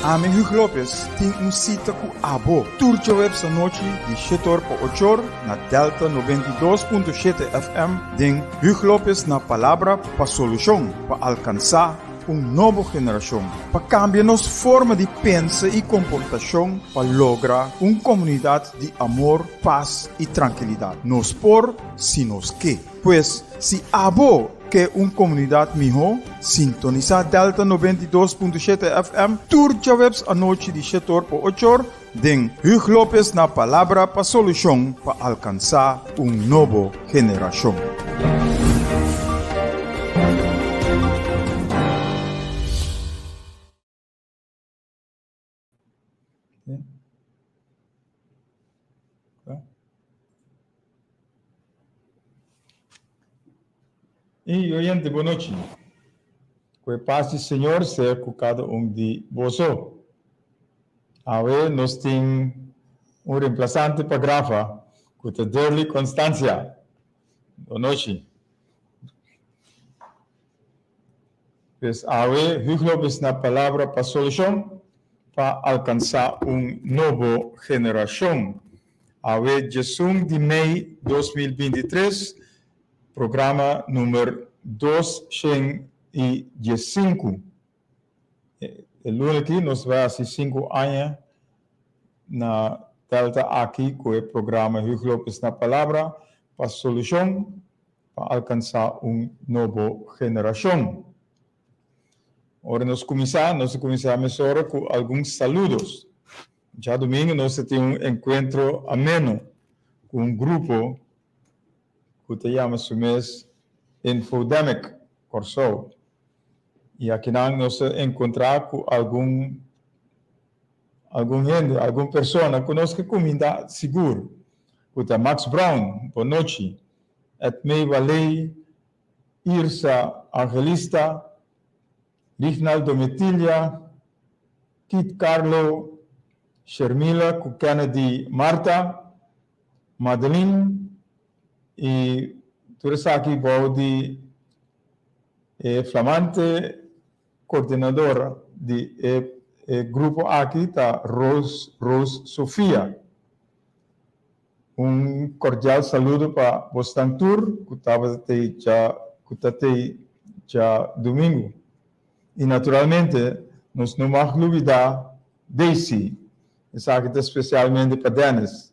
Ami Hugo Lopez tin un sita ku abo tur djaweps anochi di shetor pa ochor na Delta 92.7 FM den Hugo Lopez na Palabra pa Solushon pa alkansá un nobo generashon, pa kambia nos forma di pensa i komportashon pa logra un komunidat di amor, pas i trankilidat. Nos por si nos ke. Pues, si abo ke un komunidat mihó, sintonisá Delta 92.7 FM tur djaweps anochi di shetor pa ochor den Huug Lopez na Palabra pa Solushon pa alkansá un nobo generashon. Y oyente, bon nochi. Ku e pas di Señor sea ku kada un di boso. Awe nos tin un reemplasante pa Grafa, ku ta Derly Constancia. Bon nochi. Pues awe Hugo Lopez na palabra pa solushon pa alkansá un nobo generashon. Awe djesun di mei 2023, programa number 215. E luna aki nos bai hasi sinku aña na Delta aki ku e programa Hugo Lopez na palabra pa solushon pa alkansá un nobo generashon. Ora nos kuminsá, nos a kuminsá mesora ku algun saludos. Djadumingu nos a tin un enkuentro ameno ku un grupo ku ta yama su mes Infodemic Kòrsou. I akinan nos a enkontrá ku algun algun hende, algun persona ku nos ke kumindá sigur, ku ta Max Brown, bon nochi, Edmé Waley, Irsa Angelista, Rignald Dometilia, Kit Carlo, Shermila ku Kennedy Martha, Madeline i tur esaki bou di e flamante koordinador di e e grupo aki ta Rose Rose Sofia. Un kordial saludo pa bosnan tur ku tabata tei dja ku ta tei djadumingu. I naturalmente nos no mag lubidá Daisy. Esaki ta spesialmente pa Dennis.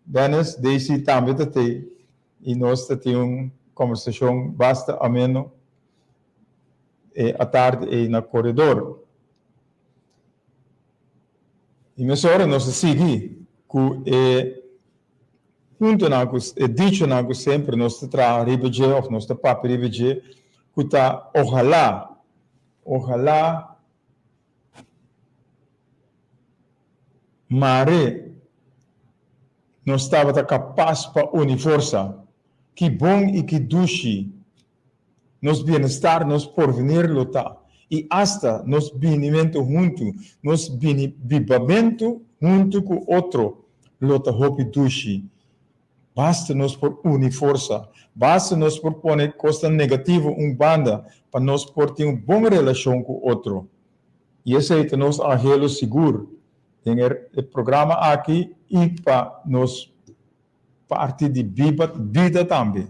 Dennis, Daisy tambe ta tei i nos ta tin un kombersashon basta ameno e atardi ei na koredor. I mesora nos a sigui ku e puntonan ku e dichonan ku semper nos ta traha riba dje òf nos ta papia riba dje ku ta ohalá, ohalá mare nos tabata kapas pa uni forsa. Ki bon i ki dushi nos bienestar, nos porvenir lo ta, i asta nos binimentu huntu, nos bini bibamentu huntu ku otro lo ta hopi dushi. Basta nos por uni forsa, basta nos por pone kosnan negativo un banda pa nos por tin un bon relashon ku otro. I esei ta nos anhelo sigur den e programa aki i pa nos parti di biba bida tambe.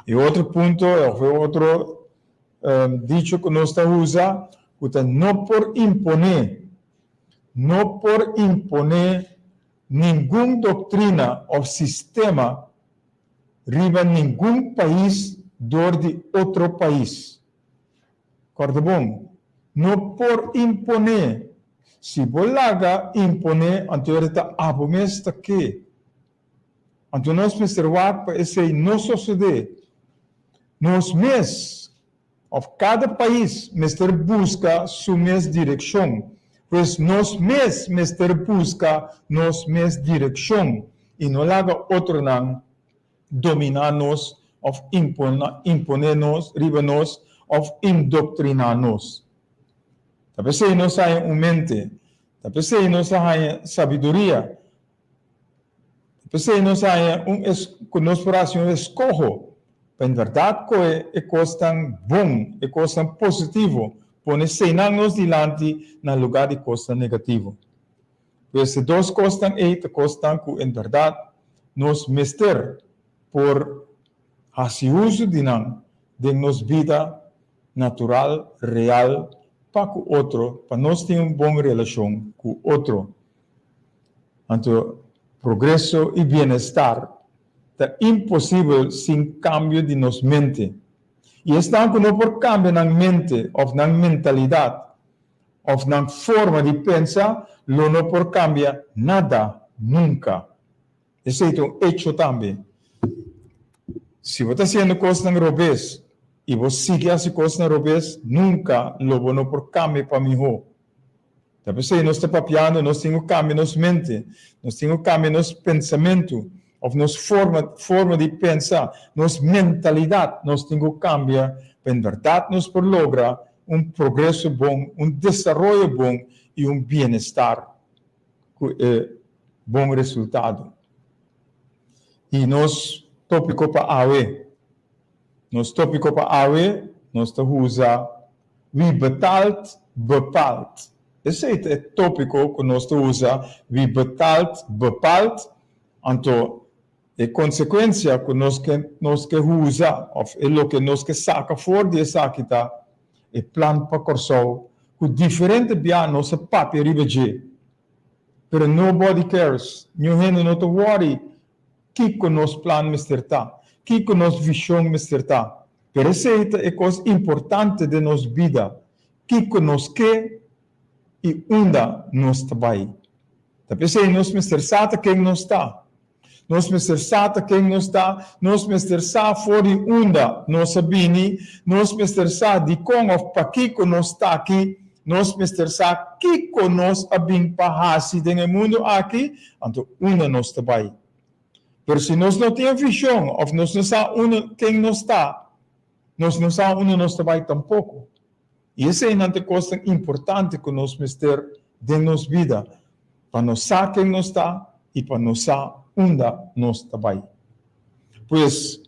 E otro punto of e otro dicho ku nos ta usa ku ta no por imponé, no por imponé ningun doktrina of sistema riba ningun pais dor di otro pais. Kòrda bon, no por imponé. Si bo laga imponé, anto e ta abo mes ta ke. Anto nos mester wak pa esei no sosodé. Nos mes, òf kada pais mester buska su mes direkshon. Pues nos mes mester buska nos mes direkshon i no laga otronan dominá nos òf imponé nos riba nos òf indoktriná nos. Ta p'esei nos a haña un mente, ta p'esei nos a haña sabiduria, ta p'esei nos a haña un ku nos por hasi un eskoho pa en bèrdat kohe e kosnan bon, e kosnan positivo. Pone eseinan nos dilanti na lugá di kosnan negativo. Pues e dos kosnan ei ta kosnan ku en bèrdat nos mester por hasi uso di nan den nos bida natural, real, pa ku otro, pa nos tin un bon relashon ku otro. Anto progreso i bienestar ta imposibel sin kambio di nos mente. I esnan ku no por kambia nan mente òf nan mentalidat òf nan forma di pensa lo no por kambia nada nunka. Esei ta un echo tambe. Si bo ta hasiendo kosnan robes i bo sigui hasi kosnan robes, nunka lo bo no por kambia pa mihó. Ta p'esei nos ta papiando, nos tin ku kambia nos mente, nos tin ku kambia nos pensamentu òf nos forma forma di pensa, nos mentalidat nos tin ku kambia pa en bèrdat nos por logra un progreso bon, un desaroyo bon i un bienestar ku e bon resultado. I nos tópiko pa awe, nos tópiko pa awe nos ta usa Wie betaalt, bepaalt. Esei ta e tópiko ku nos ta usa, wie betaalt, bepaalt. Anto e konsekuensia ku nos ke nos ke usa òf e loke nos ke saka for di esaki ta e plan pa Kòrsou ku diferente bia nos a papia riba dje. Pero nobody cares, niun hende no ta wòri kiko nos plan mester ta, kiko nos vishon mester ta. Pero esei ta e kos importante den nos bida, kiko nos ke i unda nos ta bai. Ta p'esei nos mester sa ta ken nos ta. Nos mester sa ta ken nos ta, nos mester sa for di unda nos a bini, nos mester sa dikon òf pakiko nos ta aki, nos mester sa kiko nos a bin pa hasi den e mundu aki, anto unda nos ta bai. Pero si nos no tin e vishon òf nos no sa unda ken nos ta, nos no sa unda nos ta bai tampoko. I eseinan ta e kosnan importante ku nos mester den nos bida pa nos sa ken nos ta i pa nos sa unda nos ta bai. Pues,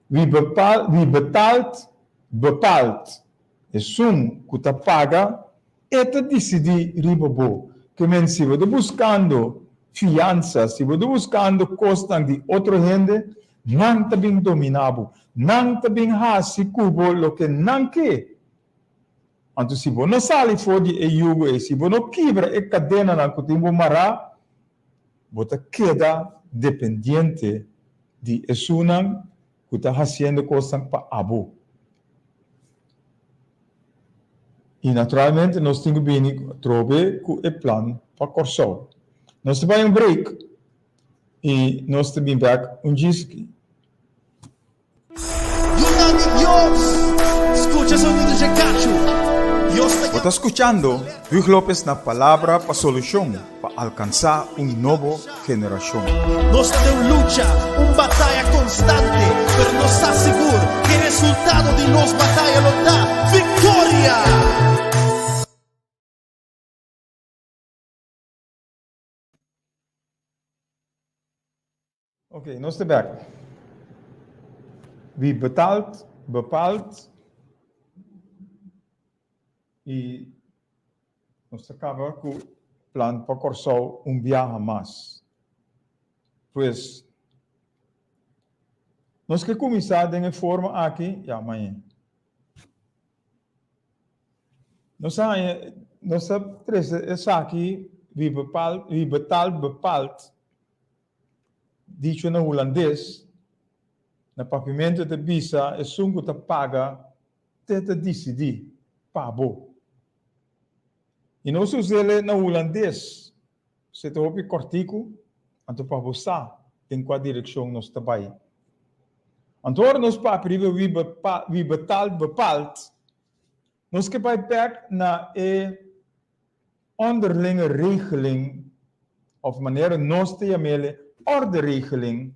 wie wie betaalt, bepaalt. Esun ku ta paga, e ta disidí riba bo. Ke men si bo ta buskando fiansa, si bo ta buskando kosnan di otro hende, nan ta bin dominá bo. Nan ta bin hasi ku bo loke nan ke. Anto si bo no sali for di e yugo ei, si bo no kibra e kadenanan ku tin bo mará, bo ta keda dependiente di esunnan ku ta hasiendo kosnan pa abo. I naturalmente nos tin ku bini atrobe ku e plan pa Kòrsou. Nos ta bai un break i nos ta bin bèk un djis aki. Yunan di Dios, skucha sonido dje kachu. Dios ta Bo ta skuchando Huug Lopez na Palabra pa Solushon pa alkansá un nobo generashon. Nos ta den un lucha, un bataya konstante, pero nos sa sigur ku e resultado di nos bataya lo ta viktoria! Ok, nos ta bek. Wie betaalt, bepaalt. I nos ta kaba ku plan pa Kòrsou un biaha mas. Pues, nos ke kuminsá den e forma aki, ya, mañe. Nos a haña, nos ta trese esaki, wie bepaalt, wie betaalt, bepaalt. Dicho na hulandes, na papiamentu ta bisa esun ku ta paga te ta disidí pa bo. I nos us'el na hulandes, se ta hopi kòrtiku, anto pa bo sa den kua direkshon nos ta bai. Anto ora nos papia riba wie betaalt bepaalt, nos ke bai bèk na e Onderlinge regeling, of manera nos ta yam'el orderegeling,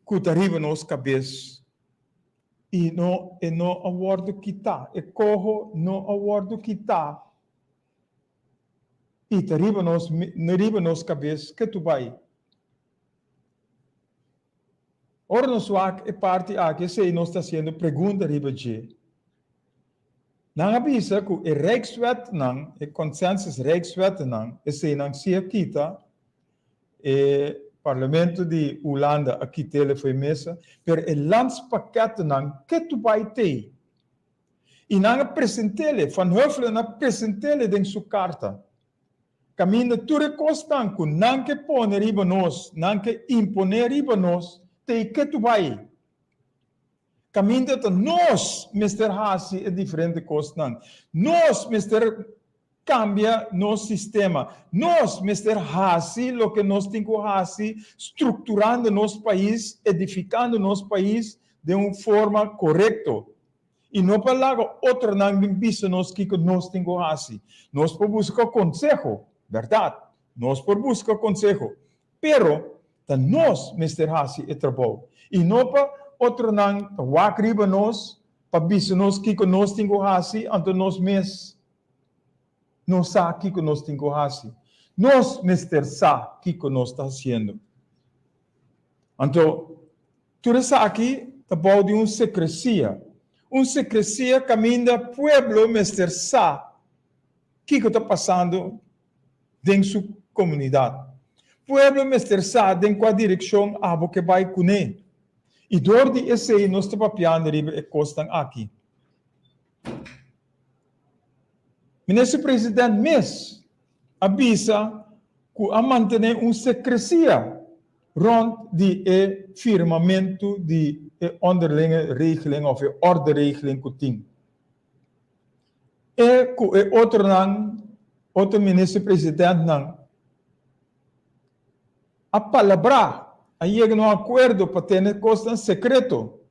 ku ta riba nos kabes i no e no a wòrdu kitá, e koho no a wòrdu kitá i ta riba nos riba nos kabes ketu bai. Ora nos wak e parti aki esei nos ta hasiendo pregunta riba dje. Nan a bisa ku e Rijkswetnan, e consensus Rijkswetnan, eseinan si a kita, e Parlamento di Hulanda a kit'ele fo'i mesa, pero e landspakketnan ke tu bai tei. I nan a present'ele, Van Huffelen a present'ele den su karta, kaminda tur e kosnan ku nan ke pone riba nos, nan ke imponé riba nos, tei ke tu bai. Kaminda ta nos mester hasi e diferente kosnan. Nos mester kambia nos sistema. Nos mester hasi loke nos tin ku hasi strukturando nos pais, edifikando nos pais den un forma korekto. I no pa laga otronan bin bisa nos kiko nos tin ku hasi. Nos por buska konseho, bèrdat, nos por buska konseho, pero Ta nos mester hasi e trabou i no pa otronan ta wak riba nos pa bisa nos kiko nos tin ku hasi, anto nos mes no sa kiko nos tin ku hasi. Nos mester sa kiko nos ta hasiendo. Anto, tur esaki ta bou di un sekresia, un sekresia kaminda pueblo mester sa kiko ta pasando den su komunidat. Pueblo mester sa den kua direkshon abo ke bai kuné. I dor di esei nos ta papiando riba e kosnan aki. Minister President mes a bisa ku a mantené un sekresia rònt di e firmamentu di e onderlinge regeling òf e orderegeling ku tin. E ku e otronan, otro minister presidentnan a palabrá, a yega na un akuerdo pa tene kosnan sekreto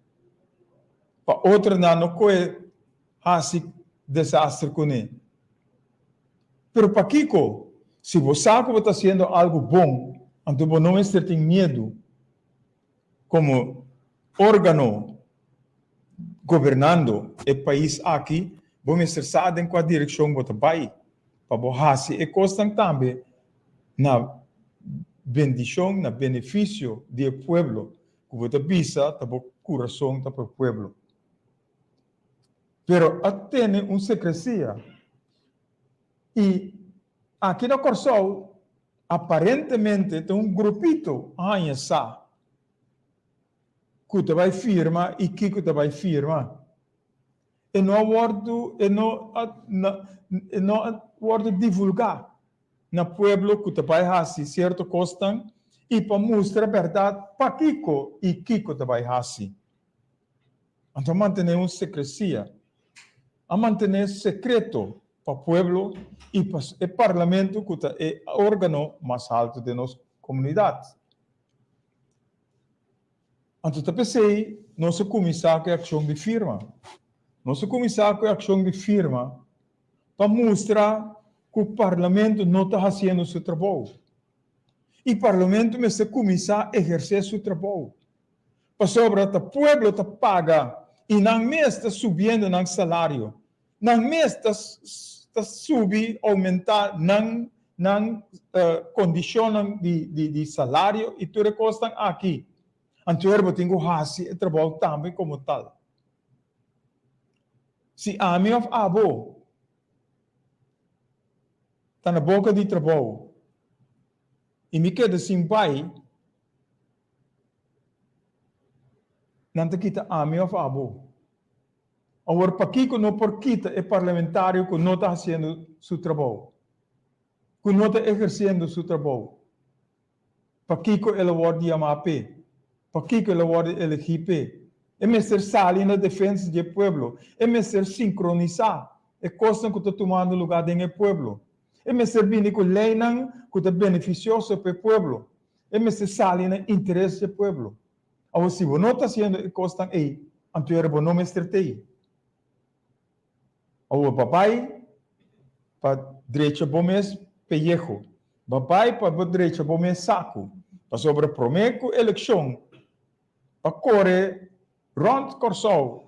pa otronan no kohe hasi desaster kuné. Pero pakiko? Si bo sa ku bo ta hasiendo algu bon, anto bo no mester tin miedu komo órgano gobernando e pais aki, bo mester sa den kua direkshon bo ta bai pa bo hasi e kosnan tambe na bendishon, na benefisio di e pueblo ku bo ta bisa ta bo kurason ta pa e pueblo. Pero a tene un sekresia i aki na Kòrsou aparentemente ta un grupito a haña sa ku ta bai firma i kiko ta bai firma. E no a wòrdu e no a e no a wòrdu divulgá na pueblo ku ta bai hasi sierto kosnan i pa mustra bèrdat pakiko i kiko ta bai hasi. Anto a mantené un sekresia, a mantené sekreto pa pueblo i pa e parlamento ku ta e órgano mas haltu den nos komunidat. Anto ta p'esei nos a kuminsá ku e akshon di firma. Nos a kuminsá ku e akshon di firma pa mustra ku Parlamento no ta hasiendo su trabou. I Parlamento mester kuminsá ehersé su trabou. Pasobra ta pueblo ta paga i nan mes ta subiendo nan salario. Nan mes ta ta subi, oumentá nan nan kondishonnan di di di salario i tur e kosnan aki. Anto bo tin ku hasi e trabou tambe komo tal. Si ami òf abo ta na boka di trabou i mi keda sin bai, nan ta kita ami òf abo. Awor pakiko no por kita e parlamentario ku no ta hasiendo su trabou, ku no ta ehersiendo su trabou? Pakiko el a wòrdu yamá p'e? Pakiko el a wòrdu elegí p'e? E mester sali na defensa di e pueblo. E mester sinkronisá e kosnan ku ta tumando lugá den e pueblo. E mester bini ku leinan ku ta benefisioso pa e pueblo. E mester sali na interes di e pueblo. Awor si bo no ta hasiendo e kosnan ei, anto era bo no mester t'ei. Awor bo bai pa drecha bo mes peyeho, bo bai pa bo drecha bo mes saku, pasobra promé ku elekshon pa kore rònt Kòrsou,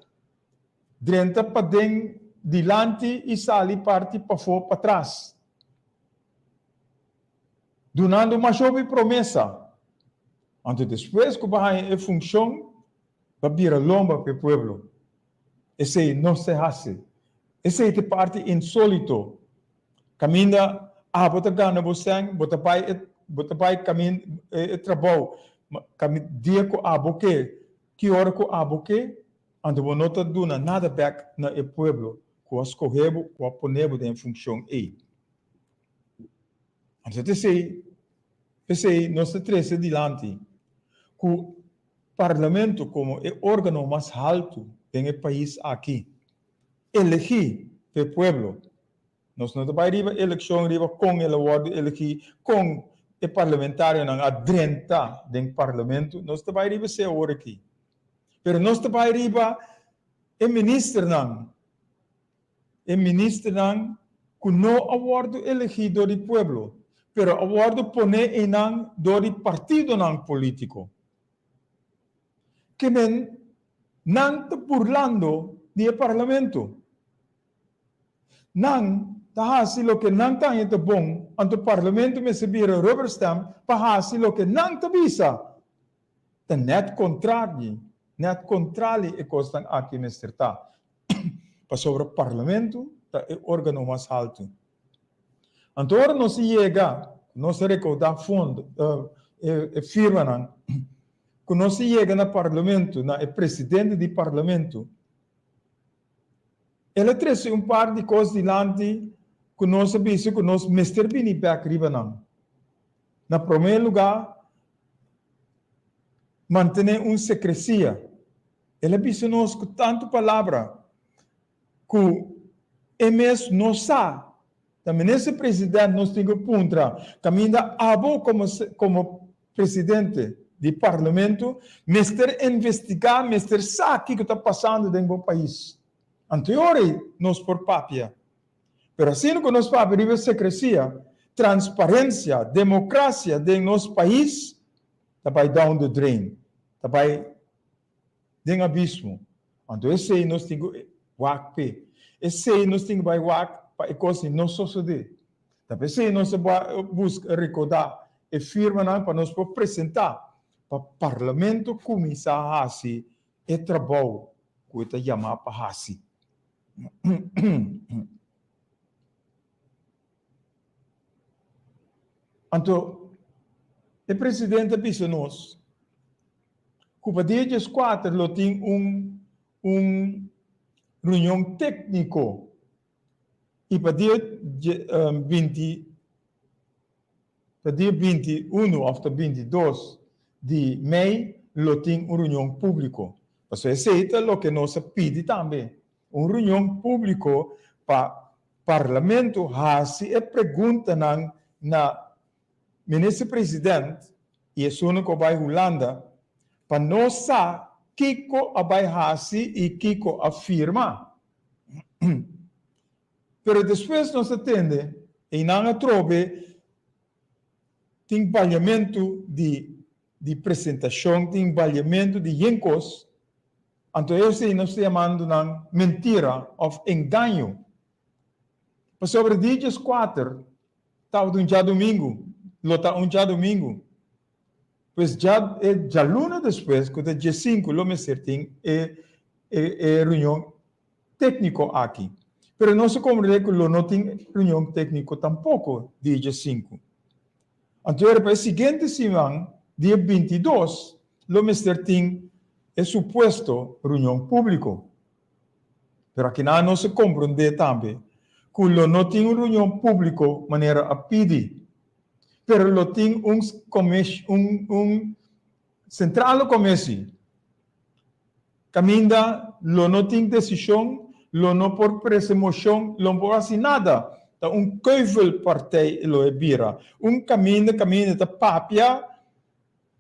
drenta paden dilanti i sali parti pafó patras. Dunando masha hopi promesa. Anto despues ku bo haña e funshon, bo a bira lomba pa e pueblo. Esei no se hasi. Esei ta e parti insólito. Kaminda abo ta gana bo sèn, bo ta bai e bo ta bai kamin e trabou dia ku abo ke, ki ora ku abo ke, anto bo no ta duna nada bèk na e pueblo ku a skohe bo, ku a pone bo den e funshon ei. Anto ta esei, p'esei nos ta trese dilanti ku Parlamento komo e órgano mas haltu den e pais aki, elegí p'e pueblo. Nos no ta bai riba elekshon riba kon el a wòrdu elegí, kon e parlamentarionan a drenta den Parlamento, nos ta bai riba esei awor aki. Pero nos ta bai riba e ministernan, e ministernan ku no a wòrdu elegí dor di pueblo, pero a wòrdu poné einan dor di partidonan polítiko. Ke men nan ta burlando di e Parlamento. Nan ta hasi loke nan ta haña ta bon, anto Parlamento mester bira rubber stamp pa hasi loke nan ta bisa. Ta nèt kontrali, nèt kontrali e kosnan aki mester ta. Pasobra Parlamento ta e organo mas haltu. Anto ora nos yega, nos a rekoudá fondo, e firmanan, ku nos yega na Parlamento, na e presidente di Parlamento, el a trese un par di kos dilanti ku nos a bisa ku nos mester bini bèk riba nan. Na promé lugá, mantené un sekresia. El a bisa nos ku tantu palabra ku e mes no sa. Ta Minister President nos tin ku puntra kaminda abo komo komo presidente di Parlamento mester investigá, mester sa kiko ta pasando den bo pais. Anto e ora ei nos por papia. Pero asina ku nos papia riba e sekresia, transparensia, demokrasia den nos pais ta bai down the drain, ta bai den abismo. Anto esei nos tin ku wak p'e. Esei nos tin ku bai wak pa e kos ei no sosodé. Ta p'esei nos a buska rekodá e firmanan pa nos por presentá pa Parlamento kuminsá hasi e trabou ku e ta yamá pa hasi. Anto e presidente a bisa nos ku pa dia dieskuater lo tin un un reunion tékniko i pa dia binti pa dia 21 òf ta 22 di mei lo tin un reunion públiko. Pasobra esei ta loke nos a pidi tambe, un reunion públiko pa Parlamento hasi e preguntanan na Minister President i esunnan ku a bai Hulanda pa nos sa kiko a bai hasi i kiko a firma. Pero despues nos a tende einan atrobe tin baliamentu di di presentashon, tin baliamentu di yen kos, anto esei nos ta yamando nan mentira òf engaño. Pasobra dia dieskuater tabata un djadumingu, lo ta un djadumingu. Pues dja e djaluna despues ku ta diesinku lo mester tin e e reunion tékniko aki. Pero nos a komprendé ku lo no tin reunion tékniko tampoko dia diesinku. Anto era pa e siguiente siman, dia 22, lo mester tin e supuesto reunion públiko. Pero akinan nos a komprendé tambe ku lo no tin un reunion públiko manera a pidi, pero lo tin un un un sentrale komisi kaminda lo no tin desishon, lo no por prese moshon, lo no por hasi nada. Ta un keuvelpartij lo e bira. Un kaminda kaminda ta papia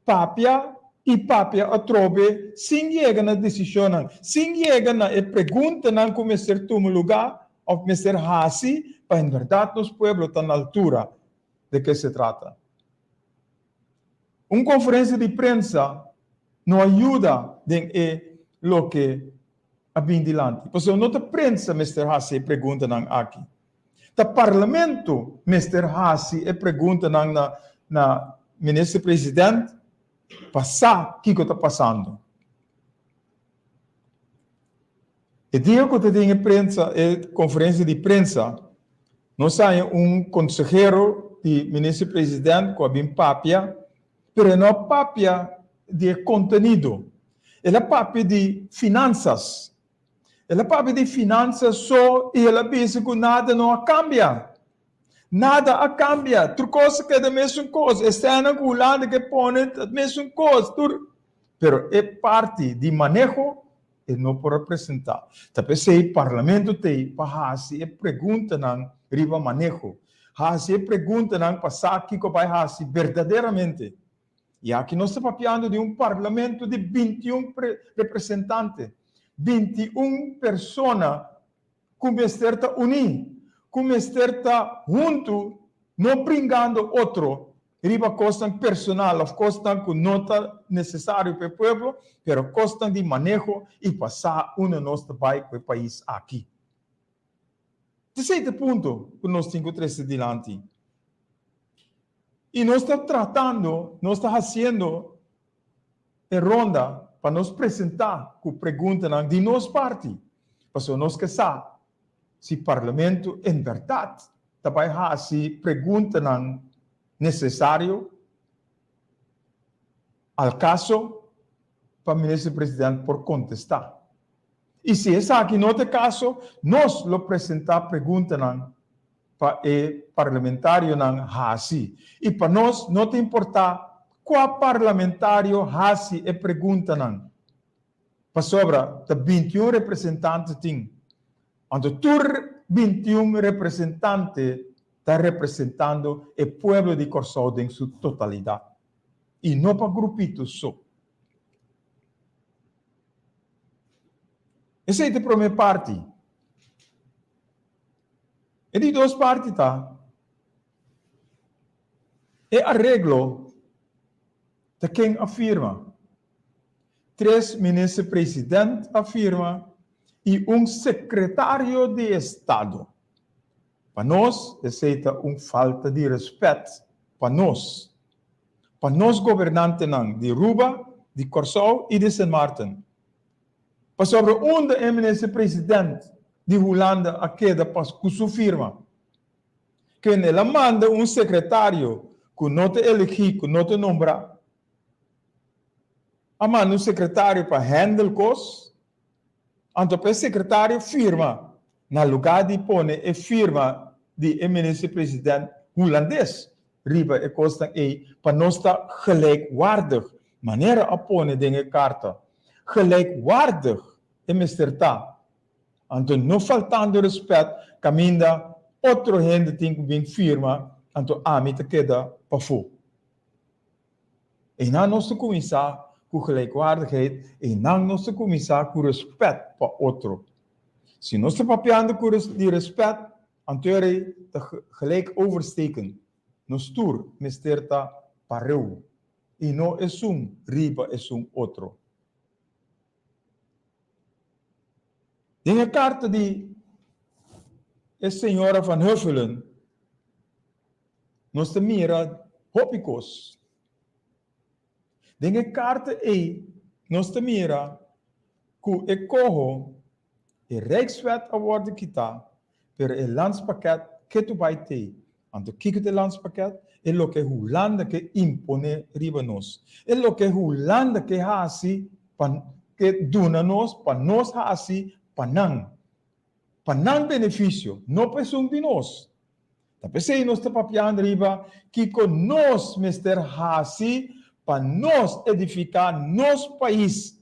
Papia i papia atrobe sin yega na desishonnan, sin yega na e preguntanan ku mester tuma lugá òf mester hasi pa en bèrdat nos pueblo ta na altura de ke se trata. Un konferensia di prensa no a yuda den e loke a bin dilanti, pasobra no ta prensa mester hasi e preguntanan aki. Ta Parlamento mester hasi e preguntanan na na Minister President pa sa kiko ta pasando. E dia ku ta tin e prensa, e konferensia di prensa, nos haña un konsehero di Minister President ku a bin papia, pero e no a papia di e kontenido. El a papia di finansas. El a papia di finansas so i el a bisa ku nada no a kambia. Nada a kambia, tur kos a keda mesun kos, e sènan ku Hulanda ke pone ta mesun kos, tur. Pero e parti di maneho e no por a presentá. Ta p'esei Parlamento t'ei pa hasi e preguntanan riba maneho, hasi e preguntanan pa sa kiko bai hasi berdaderamente. I aki nos ta papiando di un Parlamento di bintiun representante, bintiun persona ku mester ta uní, ku mester ta huntu, no bringando otro riba kosnan personal òf kosnan ku no ta nesesario pa e pueblo, pero kosnan di maneho i pa sa unda nos ta bai ku e pais aki. Esei ta e punto ku nos tin ku trese dilanti. I nos ta tratando, nos ta hasiendo e ronda pa nos presentá ku preguntanan di nos parti, pasobra nos ke sa si Parlamento en bèrdat ta bai hasi preguntanan nesesario al kaso pa Minister President por kontestá. I si esaki no ta e kaso, nos lo presentá preguntanan pa e parlamentarionan hasi. I pa nos no ta importá kua parlamentario hasi e preguntanan, pasobra ta bintiun representante tin. Anto tur bintiun representante ta representando e pueblo di Kòrsou den su totalidat i no pa grupito so. Esei ta e promé parti. E di dos parti ta, e areglo ta ken a firma. Tres minister president a firma i un sekretario di estado. Pa nos esei ta un falta di respet pa nos, pa nos gobernantenan di Ruba, di Kòrsou i di Sint Maarten. Pasobra unda e minister president di Hulanda a keda pa ku su firma? Ken el a manda un sekretario ku no ta elegí, ku no ta nombrá? A manda un sekretario pa handle kos? Anto pa e sekretario firma na lugá di pone e firma di e minister president hulandes riba e kosnan ei pa nos ta gelijkwaardig, manera a pone den e karta. Gelijkwaardig e mester ta. Anto no faltando respet kaminda otro hende tin ku bin firma anto ami ta keda pafó. Einan nos ta kuminsá ku gelijkwaardigheid, einan nos ta kuminsá ku respet pa otro. Si nos ta papiando ku di respet, anto e rei ta gelijk oversteken. Nos tur mester ta pareu i no esun riba esun otro. Den e karta di e señora Van Huffelen nos ta mira hopi kos. Den e karta ei nos ta mira ku e koho e Rijkswet a wòrdu kitá, pero e landspakket ketu bai tei. Anto kiko ta e landspakket? E loke Hulanda ke imponé riba nos. E loke Hulanda ke hasi pa ke duna nos pa nos hasi pa nan. Pa nan benefisio, no pa esun di nos. Ta p'esei nos ta papiando riba kiko nos mester hasi pa nos edifiká nos pais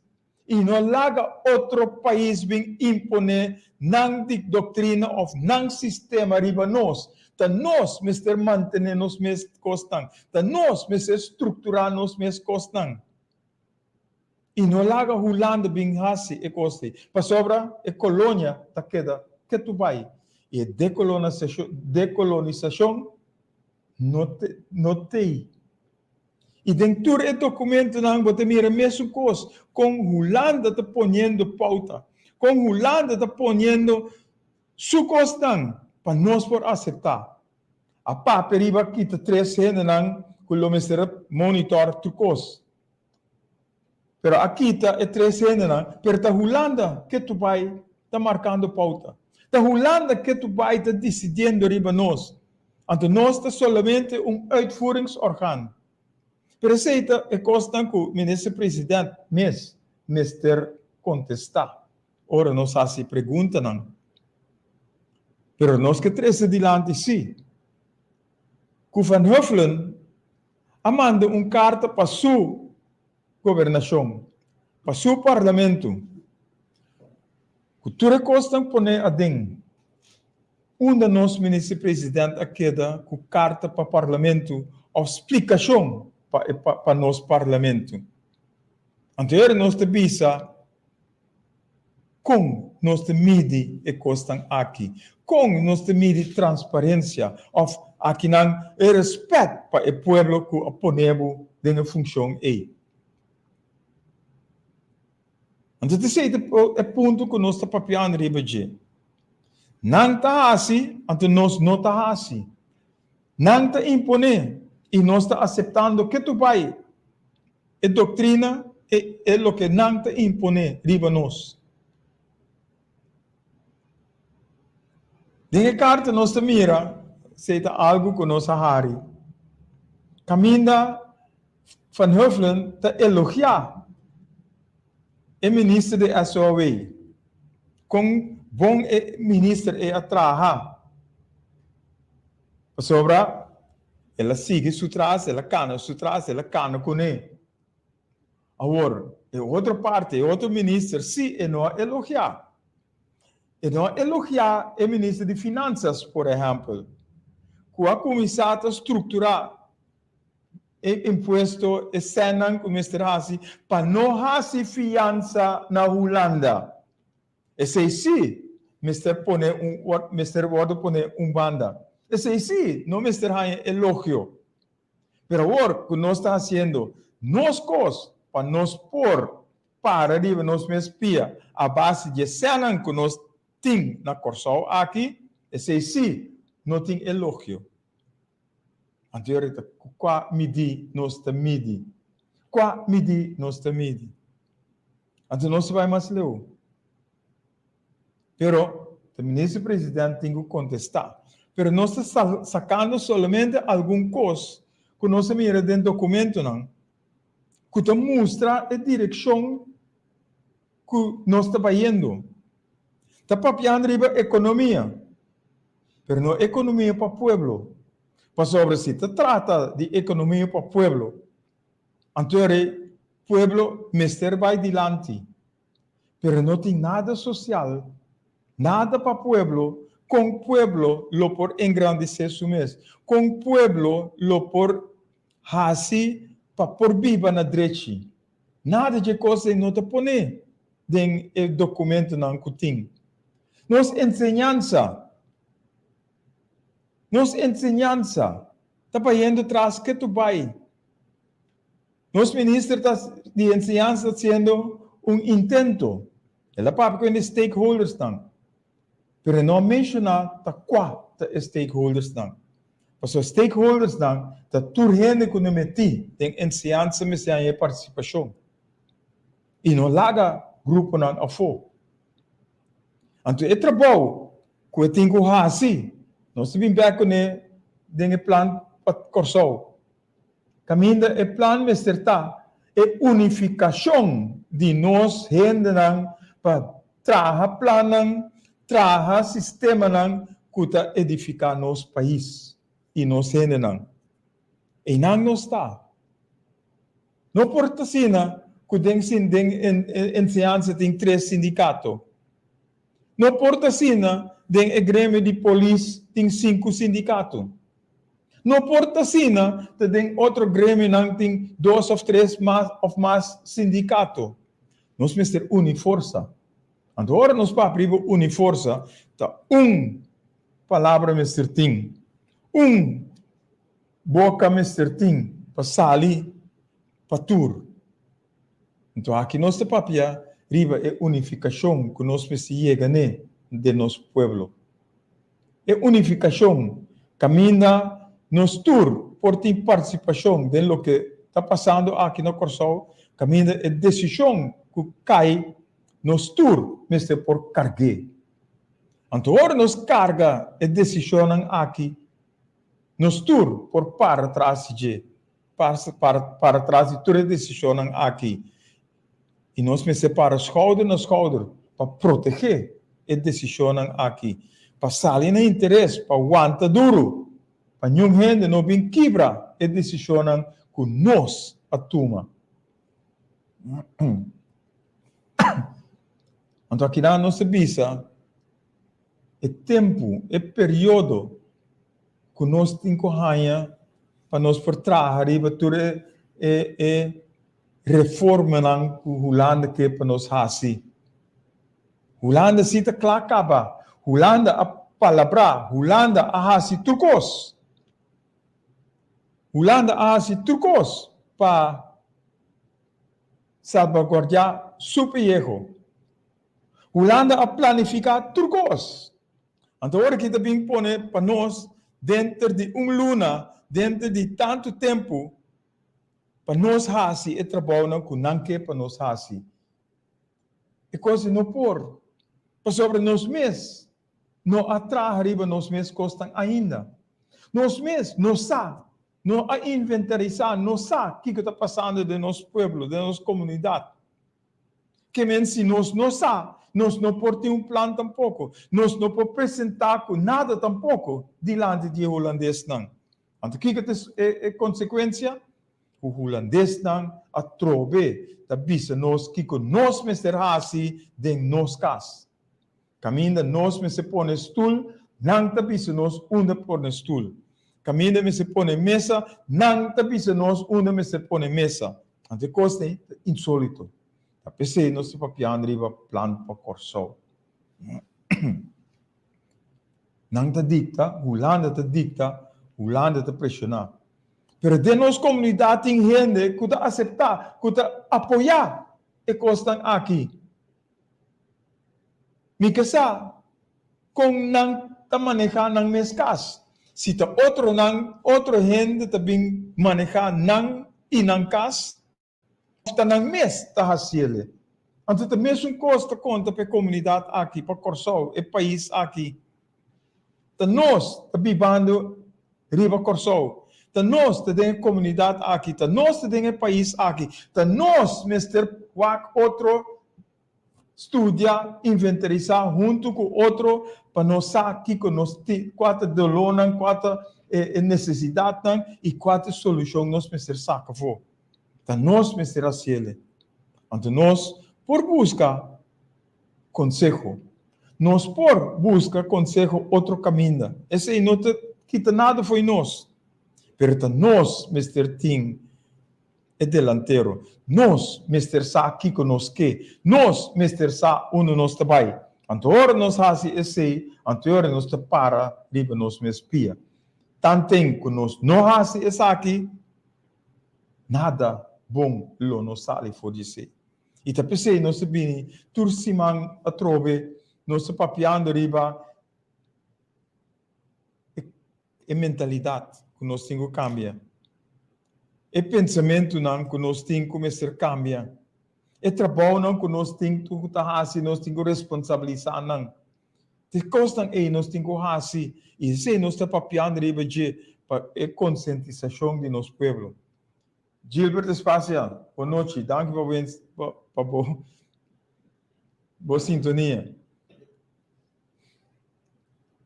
i no laga otro pais bin imponé nan doktrina òf nan sistema riba nos. Ta nos mester mantené nos mes kosnan. Ta nos mester strukturá nos mes kosnan. I no laga Hulanda bin hasi e kos ei, pasobra e kolonia ta keda ketu bai i e dekolonisashon no t'ei. I den tur e dokumentonan bo ta mira mesun kos, kon Hulanda ta poniendo pouta, kon Hulanda ta poniendo su kosnan pa nos por aseptá. A papia riba kita tres hendenan ku lo mester a monitor tur kos. Pero a kita e tres hendenan, pero ta Hulanda ke tu bai. ta markando pouta. Ta Hulanda ketu bai ta disidiendo riba nos. Anto nos ta solamente un uitvoeringsorgaan. Pero esei ta e kosnan ku Minister President mes mester kontestá ora nos hasi preguntanan. Pero nos ke trese dilanti sí ku Van Huffelen a manda un karta pa su gobernashon, pa su parlamento, ku tur e kosnan pone aden. Unda nos Minister President a keda ku karta pa Parlamento òf splikashon pa e pa nos Parlamento? Anto ora nos ta bisa kon nos ta midi e kosnan aki, kon nos ta midi transparensia òf akinan e rèspèt pa e pueblo ku a pone bo den e funshon ei. Anto ta esei ta e punto ku nos ta papiando riba dje. Nan ta hasi, anto nos no ta hasi. Nan ta imponé i nos ta aseptando ketu bai e doktrina e e loke nan ta imponé riba nos. Den e karta nos ta mira esei ta algu ku nos a hari. Kaminda Van Huffelen ta elogiá e minister di SOAW, kon bon e minister ei a traha, pasobra el a sigui su tras, el a kana su tras, el a kana kuné. Awor, e otro parti, e otro minister sí e no a elogiá. E no a elogiá e minister di Finanzas, por ehèmpel, ku a kuminsá ta strukturá e impuesto, e sènnan ku mester hasi pa no hasi fiansa na Hulanda. Esei sí mester pone un mester wòrdu pone un banda. Esei sí no mester haña elogio. Pero awor ku nos ta hasiendo nos kos pa nos por para riba nos mes pia a base di e sènnan ku nos tin na Kòrsou aki, esei sí no tin elogio. Anto e rita, ku kua midí nos ta midi? Kua midí nos ta midi? Anto nos ta bai mas leu. Pero ta minister president tin ku kontestá. Pero nos ta sakando solamente algun kos ku nos a mira den dokumentonan ku ta mustra e direkshon ku nos ta bayendo. Ta papiando riba ekonomia. Pero no ekonomia pa pueblo. Pasobra si ta trata di ekonomia pa pueblo, anto e pueblo mester bai dilanti. Pero no tin nada sosial, nada pa pueblo, kon pueblo lo por engrandesé su mes, kon pueblo lo por hasi pa por biba na drechi. Nada dje kos ei no ta poné den e dokumentonan ku tin. Nos enseñansa, nos enseñansa ta bayendo tras ketu bai. Nos minister ta di enseñansa ta haciendo un intento. El a papia cu hende stakeholdersnan, pero e no a menciona ta cua ta e stakeholdersnan. Pasobra stakeholdersnan ta tur hende cu no meti den enseñansa mester haña e participacion y no laga gruponan afo. Anto e trabou ku e tin ku hasi, nos ta bin bek kuné den e plan pa Kòrsou. Kaminda e plan mester ta e unifikashon di nos hendenan pa traha plannan, traha sistemanan ku ta edifiká nos pais i nos hendenan. Einan nos ta. No por ta asina ku den den enseñansa tin tres sindikato. No por ta asina den e gremio di polis tin sinku sindikato. No por ta asina ta den otro gremionan tin dos òf tres mas òf mas sindikato. Nos mester uni forsa. Anto ora nos papia riba uni forsa ta un palabra mester tin, un Boka mester tin pa sali pa tur. Anto aki nos ta papia riba e unifikashon ku nos mester yega n'e den nos pueblo. E unifikashon kaminda nos tur por tin partisipashon den loke ta pasando aki na Kòrsou, kaminda e desishon ku kai. Nos tur mester por karg'é. Anto ora nos karga e desishonnan aki, nos tur por para tras di dje, para para tras di tur e desishonnan aki. I nos mester para skouder na skouder pa protegé e desishonnan aki, pa sali na interes, pa wanta duru, pa niun hende no bin kibra e desishonnan ku nos a tuma. Anto akinan nos ta bisa e tempu, e periodo ku nos tin ku haña pa nos por traha riba tur e e e reformanan ku Hulanda ke pa nos hasi. Hulanda si ta kla kaba. Hulanda a palabrá, Hulanda a hasi tur kos. Hulanda a hasi tur kos pa salbaguardiá su pellejo. Hulanda a planifiká tur kos. Anto ora ki ta bin pone pa nos denter di un luna, denter di tantu tempu, pa nos hasi e trabounan ku nan ke pa nos hasi. E kos ei no por, pasobra nos mes no a traha riba nos mes kosnan ainda. Nos mes no sa, no a inventarisá, no sa kiko ta pasando den nos pueblo, den nos komunidat. Ke men si nos no sa, nos no por tin un plan tampoko. Nos no por presentá ku nada tampoko dilanti di e hulandesnan. Anto kiko ta e konsekuensia? Ku hulandesnan atrobe ta bisa nos kiko nos mester hasi den nos kas. Kaminda nos mester pone stul, nan ta bisa nos unda pone stul. Kaminda mester pone mesa, nan ta bisa nos unda mester pone mesa. Anto e kos ei ta insolito. Ta p'esei nos ta papiando riba plan pa Kòrsou. Nan ta dikta, Hulanda ta dikta, Hulanda ta preshoná. Pero den nos komunidat tin hende ku ta aseptá, ku ta apoyá e kosnan aki. Mi ke sa kon nan ta manehá nan mes kas. Si ta otronan, otro hende ta bin manehá nan i nan kas, òf ta nan mes ta hasiele. Anto ta mesun kos ta konta pa e komunidat aki, pa Kòrsou, e pais aki. Ta nos ta bibando riba Kòrsou. Ta nos ta den e komunidat aki, ta nos ta den e pais aki. Ta nos mester wak otro, studia, inventarisá huntu ku otro pa nos sa kiko nos tin, kua ta dolónan, kua ta e nesesidatnan i kua ta e solushon nos mester saka afó. Ta nos mester hasiele. Anto nos por buska konseho. Nos por buska konseho otro kaminda. Esei no ta kita nada fo'i nos. Pero ta nos mester tin e delantero. Nos mester sa kiko nos ke. Nos mester sa unda nos ta bai. Anto ora nos hasi esei, anto e ora nos ta para riba nos mes pia. Tanten ku nos no hasi esaki, nada bon lo no sali for di esei. I ta p'esei nos ta bini tur siman atrobe, nos ta papiando riba e mentalidat ku nos tin ku kambia, e pensamentunan ku nos tin ku mester kambia, e trabounan ku nos tin ku ta hasi, nos tin ku responsabilisá nan. Te kosnan ei nos tin ku hasi i esei nos ta papiando riba dje pa e konsientisashon di nos pueblo. Gilbert Espacia, bon nochi, danki pa bo pa bo bo sintonia.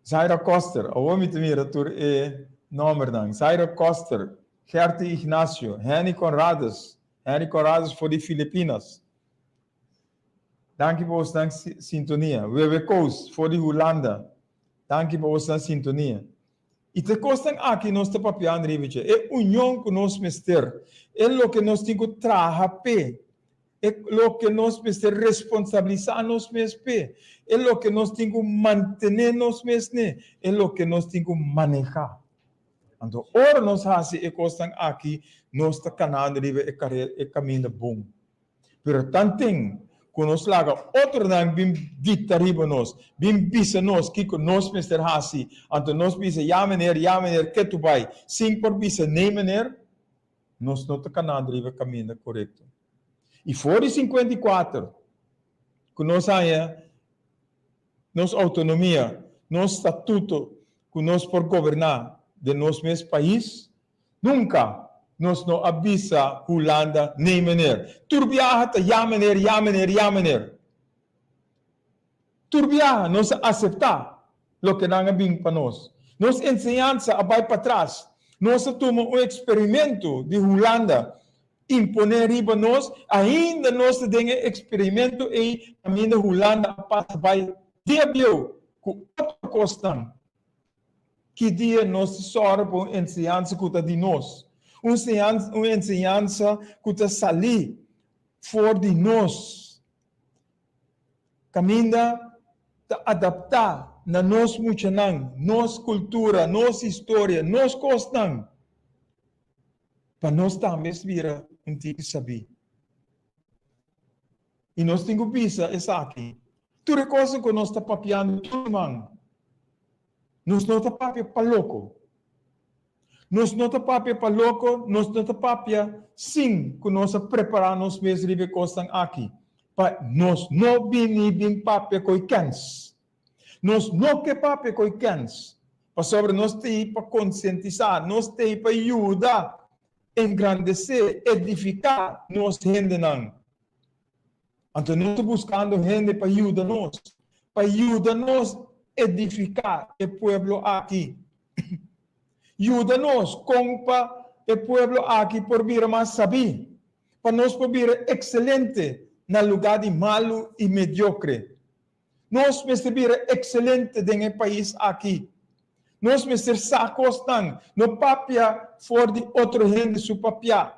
Zaira Koster, awor mi ta mira tur e nombernan. Zaira Koster, Gertie Ignacio, Henny Conradus, Henny Conradus for di Filipinas. Danki pa bosnan sintonia. Wewe Koos for di Hulanda, danki pa bosnan sintonia. I te kosnan aki nos ta papiando riba dje, e union ku nos mester, e loke nos tin ku traha p'e, e loke nos mester responsabilisá nos mes p'e, e loke nos tin ku mantené nos mes n'e, e loke nos tin ku manehá. Anto ora nos hasi e kosnan aki, nos ta kanando riba e e kaminda bon. Pero tanten ku nos laga otronan bin dikta riba nos, bin bisa nos kiko nos mester hasi, anto nos bisa ya meneer, ya meneer, ke tu bai, sin por bisa nee meneer, nos no ta kanando riba e kaminda korekto. I for di 54. ku nos haña nos outonomia, nos statuto ku nos por goberná den nos mes pais, nunka nos no a bisa Hulanda nee meneer. Tur biaha ta ja meneer, ja meneer, ja meneer. Tur biaha nos a aseptá loke nan a bin pa nos. Nos enseñansa a bai patras. Nos a tuma un eksperimento di Hulanda imponé riba nos, ainda nos ta den e eksperimento ei kaminda Hulanda a pasa bai dia bieu ku otro kosnan. Ki dia nos ta sòru pa un enseñansa ku ta di nos, un un enseñansa ku ta salí for di nos, kaminda ta adaptá na nos muchanan, nos kultura, nos historia, nos kosnan? Pa nos tambe bira un tiki sabí. I nos tin ku bisa esaki, Tur e kosnan ku nos ta papiando tur siman, nos no ta papia pa loko. Nos no ta papia pa loko, nos no ta papia sin ku nos a prepará nos mes riba e kosnan aki, pa nos no bini bin papia ku e kèns. Nos no ke papia ku e kèns, pasobra nos ta ei pa konsientisá, nos ta ei pa yuda engrandesé, edifiká nos hendenan. Anto nos ta buskando hende pa yuda nos, pa yuda nos edifiká e pueblo aki. Yuda nos kon pa e pueblo aki por bira mas sabí, pa nos por bira ekselente na lugá di malu i mediokre. Nos mester bira excelente den e pais aki. Nos mester sa cosnan, no papia for di otro hende su papia,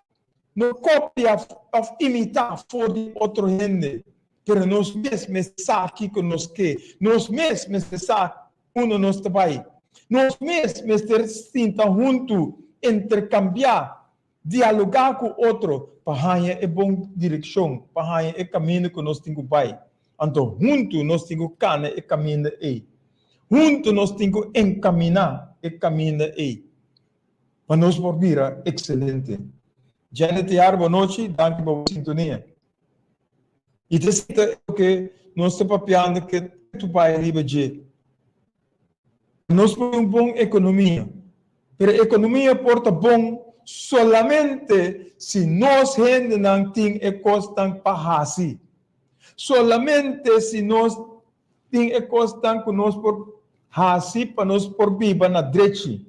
no copia of imita for di otro hende, pero nos mes mester sa kico nos ke, nos mes mester sa unda nos ta bai. Nos mes mester sinta huntu, intercambia Dialogá ku otro pa haña e bon direkshon, pa haña e kaminda ku nos tin ku bai. Anto huntu nos tin ku kana e kaminda ei. Huntu nos tin ku enkaminá e kaminda ei pa nos por bira ekselente. Janet Tiar, bo nochi, danki pa bo sintonia. I ta esei ta e loke nos ta papiando ke tu bai riba dje. Nos por tin un bon ekonomia, pero ekonomia por ta bon solamente si nos hendenan tin e kosnan pa hasi. Solamente si nos tin e kosnan ku nos por hasi pa nos por biba na drechi.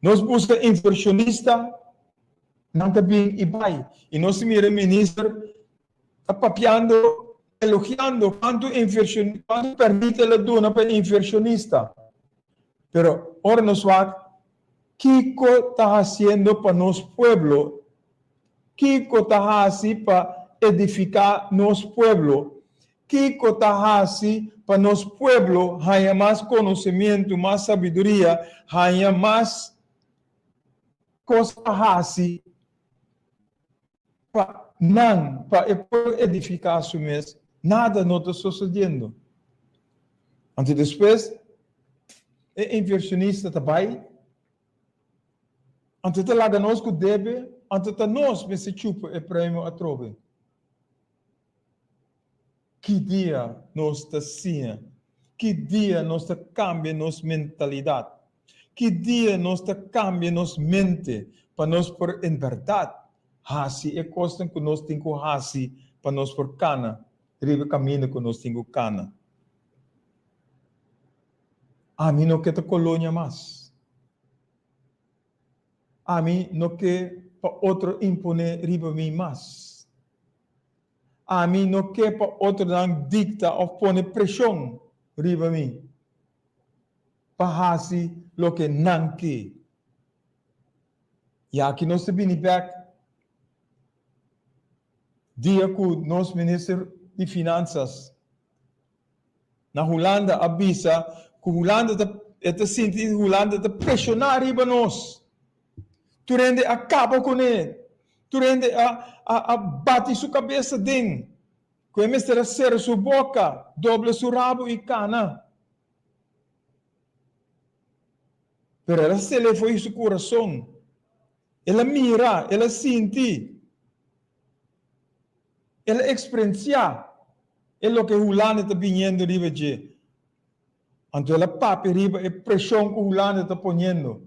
Nos buska invershonista, nan ta bin i bai. I nos ta mira minister ta papiando, elogiando cuanto inversion, cuanto permit el a duna pa inversionista. Pero ora nos wak kico ta haciendo pa nos pueblo, kico ta haci pa edifica nos pueblo, kico ta haci pa nos pueblo haya mas conocimiento, mas sabiduria, haya mas cos pa haci, Pa nan, pa e pueblo edifiká su mes, nada no ta sosodiendo. Anto despues e inversionista ta bai, anto ta laga nos ku debe, anto ta nos mester chupa e premio atrobe. Ki dia nos ta siña? Ki dia nos ta kambia nos mentalidat? Ki dia nos ta kambia nos mente pa nos por en bèrdat hasi e kosnan ku nos tin ku hasi pa nos por kana riba e kaminda ku nos tin ku kana? Ami no ke ta kolonia mas. Ami no ke pa otro imponé riba mi mas. Ami no ke pa otronan dikta òf pone preshon riba mi pa hasi loke nan ke. I aki nos ta bini bèk dia ku nos minister di Finansas na Hulanda a bisa ku Hulanda ta e ta sinti Hulanda ta preshoná riba nos. Tur hende a kaba kuné. Tur hende a a a bati su kabes aden ku e mester a sera su boka, dobla su rabu i kana. Pero el a sele fo'i su kurason. El a mira, el a sinti, el a eksperensiá. E loke Hulanda ta biniendo riba dje. Anto el a papia riba e preshon ku Hulanda ta poniendo.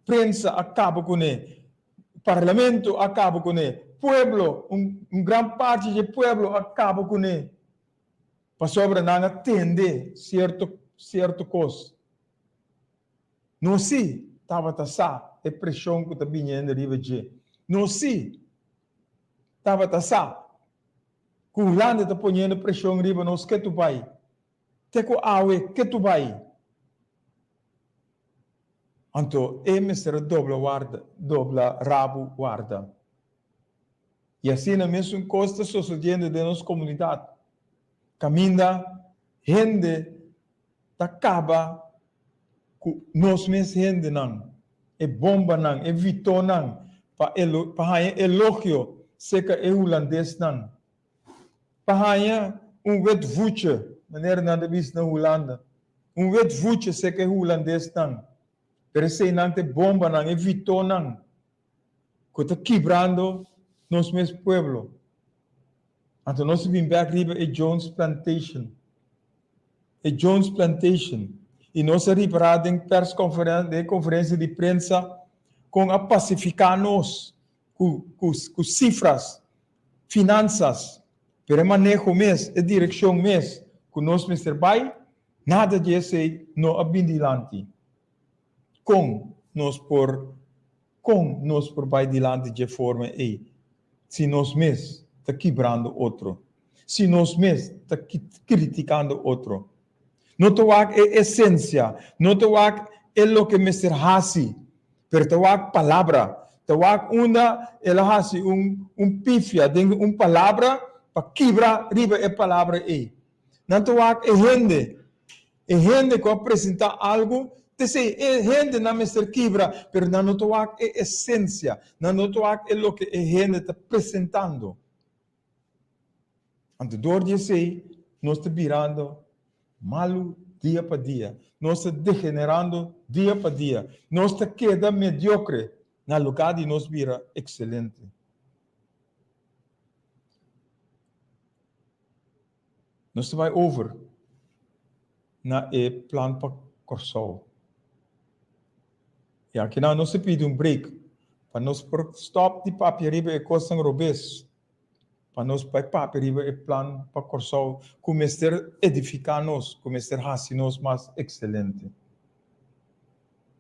Prensa a kaba kuné, parlamento a kaba kuné, pueblo, un gran parti dje pueblo a kaba kuné, pasobra nan a tende sierto sierto kos. Nos sí tabata sa e preshon ku ta biniendo riba dje. Nos sí tabata sa ku Hulanda ta poniendo preshon riba nos ketu bai. Te ku awe ketu bai. Anto e mester a dobla warda, dobla rabu warda. I asina mesun kos ta sosodiendo den nos komunidat, kaminda hende ta kaba ku nos mes hendenan, e bombanan, e vitonan pa pa haña elogio serka e hulandesnan, pa haña un wit voetje, manera nan ta bisa na Hulanda, un wit voetje serka e hulandesnan, pero eseinan ta e bombanan, e vitonan ku ta kibrando nos mes pueblo. Anto nos a bin bek riba e Jones Plantation. E Jones Plantation. I nos a ripará den persconferen, den e conferencia di prensa, kon a pacificá nos ku, ku, ku cifras, finanzas, pero e maneho mes, e direccion mes ku nos mester bai, nada di esei no a bin dilanti. Kon nos por Kon nos por bai dilanti dje forma ei si nos mes ta kibrando otro, si nos mes ta kritikando otro? No ta wak e esensia, no ta wak e loke mester hasi, pero ta wak palabra. Ta wak unda el a hasi un un pifia den un palabra pa kibra riba e palabra ei. Nan ta wak e hende, e hende ku a presentá algu, t'esei e hendenan mester kibra, pero nan no ta wak e esensia, nan no ta wak e loke e hende ta presentando. Anto dor di esei nos ta birando malu dia pa dia, nos ta degenerando dia pa dia, nos ta keda mediokre na lugá di nos bira ekselente. Nos ta bai over na e plan pa Kòrsou. I akinan nos ta pidi un break pa nos por stòp di papia riba e kosnan robes, pa nos bai papia riba e plan pa Kòrsou ku mester edifiká nos, ku mester hasi nos mas ekselente.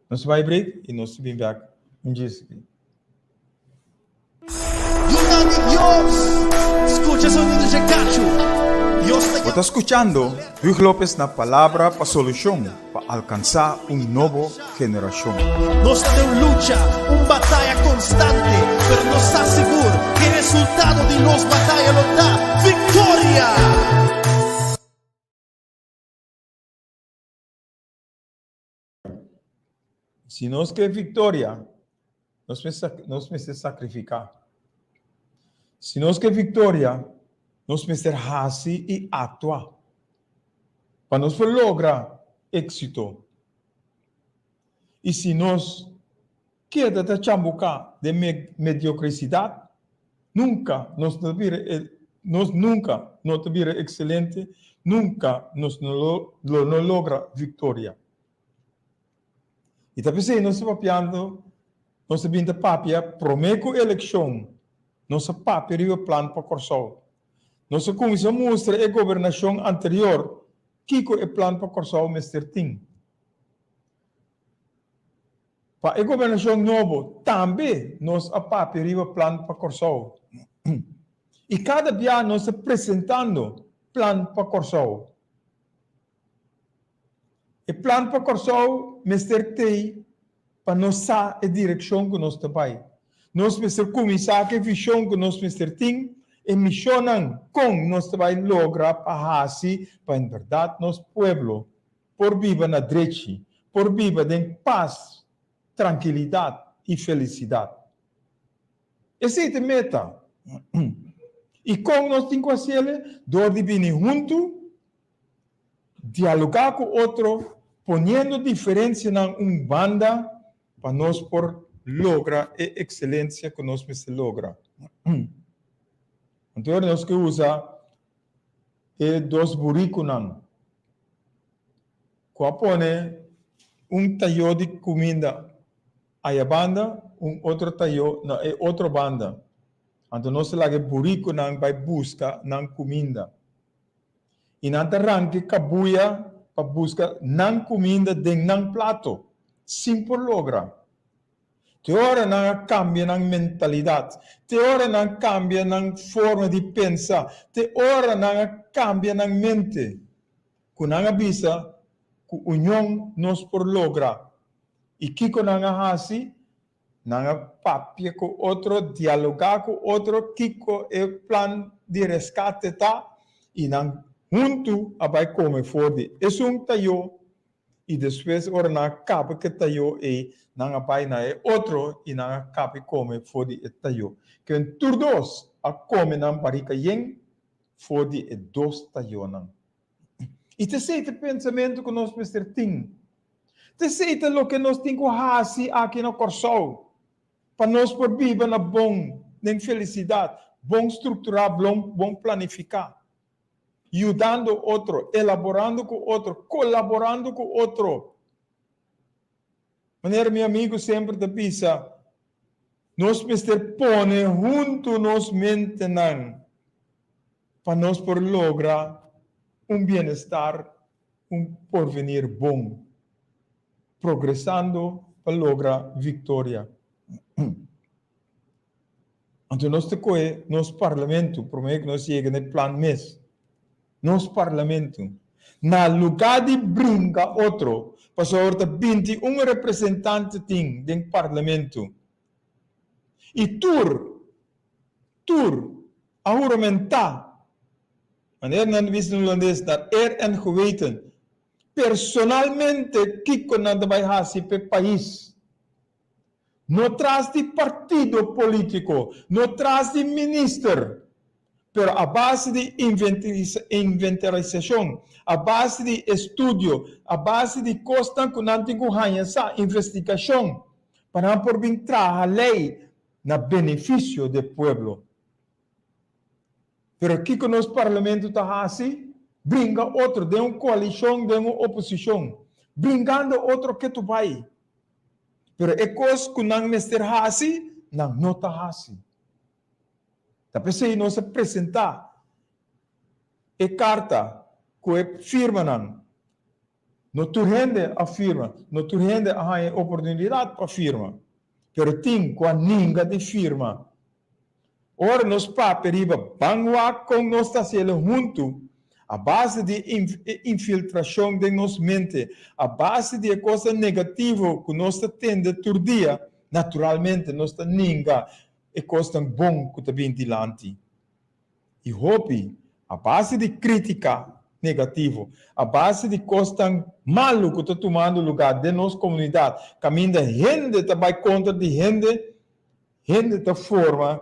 Nos ta bai break i nos ta bin bèk un djis aki. Yunan di Dios, scucha sonido dje cachu. Dios ta Bo ta skuchando Huug Lopez na Palabra pa Solushon pa alkansá un nobo generashon. Nos ta den un lucha, un bataya constante, pero nos sa sigur cu e resultado di nos bataya lo ta victoria! Si nos ke viktoria, nos mester, nos mester sakrifiká. Si nos ke viktoria, nos mester hasi i aktua pa nos por logra éksito. I si nos keda ta chambuká den mediokrisidad, nunka nos no ta bira e, nos nunka no ta bira ekselente, nunka nos no lo, lo no logra viktoria. I ta p'esei nos ta papiando, nos ta bin ta papia promé ku elekshon, nos a papia riba plan pa Kòrsou. Nos a kuminsá mustra e gobernashon anterior kiko e plan pa Kòrsou mester tin. Pa e gobernashon nobo tambe nos a papia riba plan pa Kòrsou. I kada bia nos ta presentando plan pa Kòrsou. E plan pa Kòrsou mester tei pa nos sa e direkshon ku nos ta bai. Nos mester kuminsá ku e vishon ku nos mester tin, e mishonnan kon nos ta bai logra pa hasi pa en bèrdat nos pueblo por biba na drechi, por biba den pas, trankilidat i felisidat. Esei ta e meta. I kon nos tin ku hasiel? Dor di bini huntu Dialogá ku otro poniendo diferensianan un banda pa nos por logra e ekselensia ku nos mester logra. Anto ora nos ke usa. e dos burikunan ku a pone un tayó di kuminda aya banda, un otro tayó na e otro banda. Anto nos ta laga e burikunan bai buska nan kuminda. I nan ta ranka e kabuya pa buska nan kuminda den nan plato, sin por logra. Te ora nan a kambia nan mentalidat, te ora nan kambia nan forma di pensa, te ora nan a kambia nan mente, ku nan a bisa ku union nos por logra. I kiko nan a hasi? Nan a papia ku otro, dialogá ku otro kiko e plan di reskate ta, i nan huntu a bai kome for di esun tayó I despues ora nan a kaba ku e tayó ei, nan a bai na e otro i nan a kaba i kome for di e tayó. Ken tur dos a kome nan barika yen for di e dos tayónan. I ta esei ta e pensamentu ku nos mester tin. Ta esei ta loke nos tin ku hasi aki na Kòrsou pa nos por biba na bon, den felisidat, bon strukturá, bon planifiká. yudando otro, elaborando ku otro, kolaborando ku otro. Manera mi amigu semper ta bisa, nos mester pone huntu nos mentenan pa nos por logra un bienestar, un porvenir bon, progresando pa logra viktoria. Anto nos ta kohe nos parlamento prome ku nos yega na e plan mes. Nos parlamento, na lugá di bringa otro, pasobra ta 21 representante tin den parlamento i tur, tur a huramentá, manera nan ta bisa na hulandes, naar eer en geweten, personalmente kiko nan ta bai hasi p'e pais. No tras di partido politico, no tras di minister, pero a base di inventarisacion, a base di estudio, a base di cosnan cu nan tin cu haña sa, investigacion, pa nan por bin traha ley na beneficio di e pueblo. Pero kico nos parlamento ta haci? Bringa otro den un coalicion, den un oposicion, bringando otro ketu bay. Pero e kos ku nan mester hasi, nan no ta hasi. Ta p'esei nos a presentá e karta ku e firmanan. No tur hende a firma, no tur hende a haña e oportunidat pa firma, pero tin ku a ninga di firma. Ora nos papia riba ban wak kon nos ta hasiel huntu, a base di e infiltrashon den nos mente, a base di e kosnan negativo ku nos ta tende tur dia, naturalmente nos ta ninga e kosnan bon ku ta bin dilanti. I hopi, a base di krítika negativo, a base di kosnan malu ku ta tumando lugá den nos komunidat, kaminda hende ta bai kontra di hende, Hende ta forma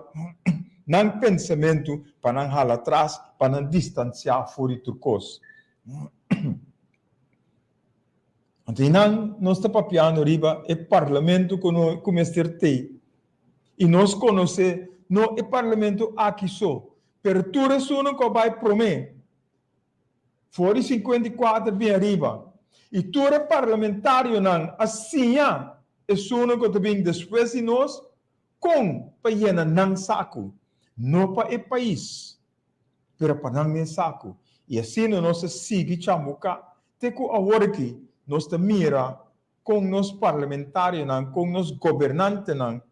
nan pensamentu pa nan hala tras, pa nan distansiá for di tur kos. Anto einan nos ta papiando riba e parlamento ku no ku mester tei. I nos konosé no e parlamento aki so, pero tur esunnan ku a bai promé, for di 54 bin ariba, i tur e parlamentarionan a siña esunnan ku ta bin despues di nos kon pa yena nan saku, no pa e pais, pero pa nan mes saku. I asina nos a sigui chambuká te ku aworaki nos ta mira kon nos parlamentarionan, kon nos gobernantenan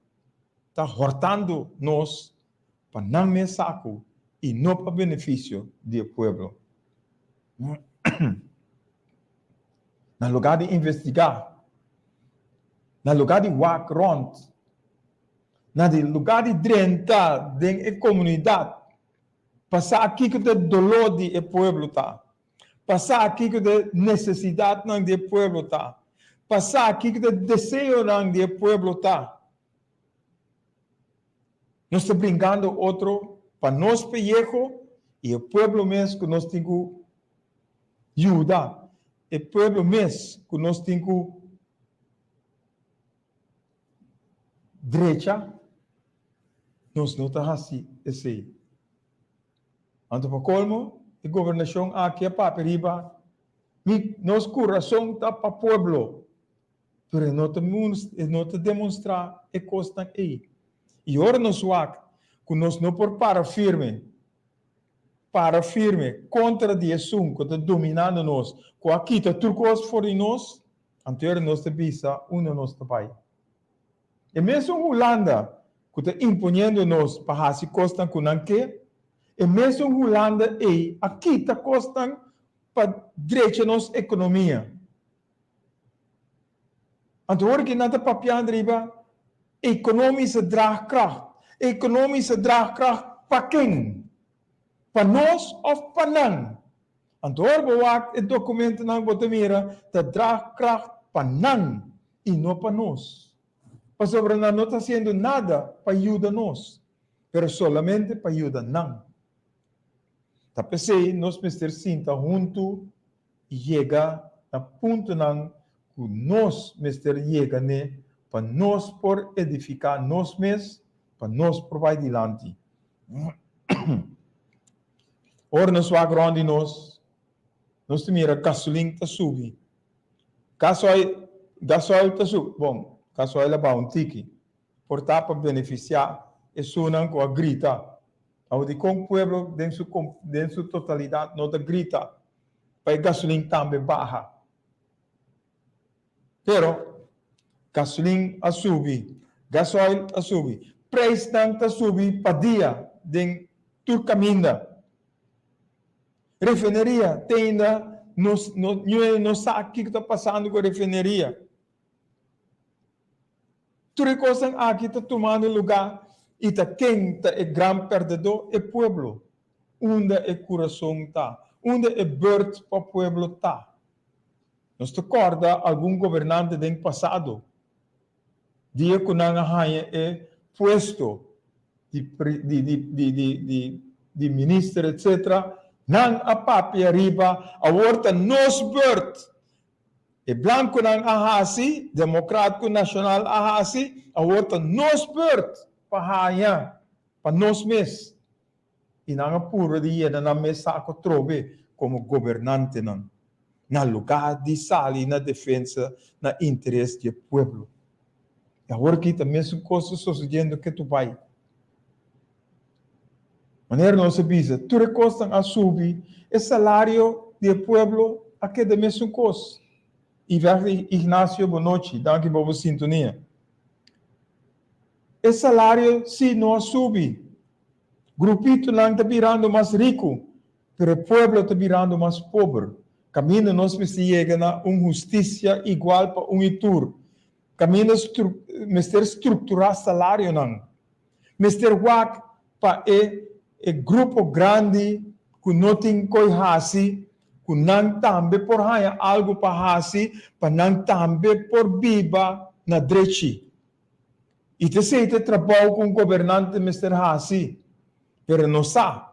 ta hòrtando nos pa nan mes saku i no pa benefisio di e pueblo. Na lugá di investigá, na lugá di wak rònt, na di lugá di drenta den e komunidat pa sa kiko ta e doló di e pueblo ta, pa sa kiko ta e nesesidatnan di e pueblo ta, pa sa kiko ta e deseonan di e pueblo ta. Nos ta brinkando otro pa nos peyeho i e pueblo mes ku nos tin ku yuda, e pueblo mes ku nos tin ku drecha, nos no ta hasi esei. Anto pa kolmo, E gobernashon aki a papia riba mi nos kurason ta pa pueblo, pero e no ta e no ta demonstrá e kosnan ei. I ora nos wak ku nos no por para firme, para firme kontra di esun ku ta dominando nos, ku a kita tur kos for di nos, anto ora nos ta bisa unda nos ta bai. E mesun Hulanda ku ta imponiendo nos pa hasi kosnan ku nan ke, e mesun Hulanda ei a kita kosnan pa drecha nos ekonomia. Anto ora ki nan ta papiando riba ekonomische draagkracht, ekonomische draagkracht pa ken? Pa nos òf pa nan? Anto ora bo wak e dokumentonan bo ta mira ta draagkracht pa nan i no pa nos. Pasobra nan no ta hasiendo nada pa yuda nos, pero solamente pa yuda nan. Ta p'esei nos mester sinta huntu i yega na puntonan ku nos mester yega n'e pa nos por edifiká nos mes, pa nos por bai dilanti. Ora nos wak rònt di nos, nos ta mira gasolin ta subi. Gasoil, gasoil ta subi. Bon, gasoil a baha un tiki. Por ta pa benefisiá esunnan ku a grita. Awor dikon pueblo den su den su totalidat no ta grita pa e gasolin tambe baha? Pero, gasolin a subi, gasoil a subi, prijsnan ta subi pa dia den tur kaminda. Refineria te ainda nos no niun no sa kiko ta pasando ku refineria. Tur e kosnan aki ta tumando lugá i ta ken ta e gran pèrdedó? E pueblo. Unda e kurason ta? Unda e bùrt pa pueblo ta? Nos ta kòrda algun gobernante den pasado, dia ku nan a haña e puesto di di minister etcetera, nan a papia riba awor ta nos bùrt. E blankonan a hasi, demokrat ku nashonal a hasi, awor ta nos bùrt pa haña pa nos mes. I nan a purba di yena nan mes saco trobe como gobernantenan, na lugar di sali na defensa na interes di e pueblo. I awor aki ta mesun cos ta sosodiendo ke tu bai. Manera nos a bisa, tur e cosnan a subi, e salario di e pueblo a keda mesun cos. Yvette Ignacio, bonochi, danki pa bo sintonia. E salario si no a subi. Grupitonan ta birando mas riku, pero e pueblo ta birando mas pober. Kaminda nos mester yega na un hustisia igual pa un i tur. Kaminda mester strukturá salarionan. Mester wak pa e e grupo grandi ku no tin koi hasi, ku nan tambe por haña algu pa hasi, pa nan tambe por biba na drechi. I ta esei ta e trabou ku un gobernante mester hasi. Pero no sa.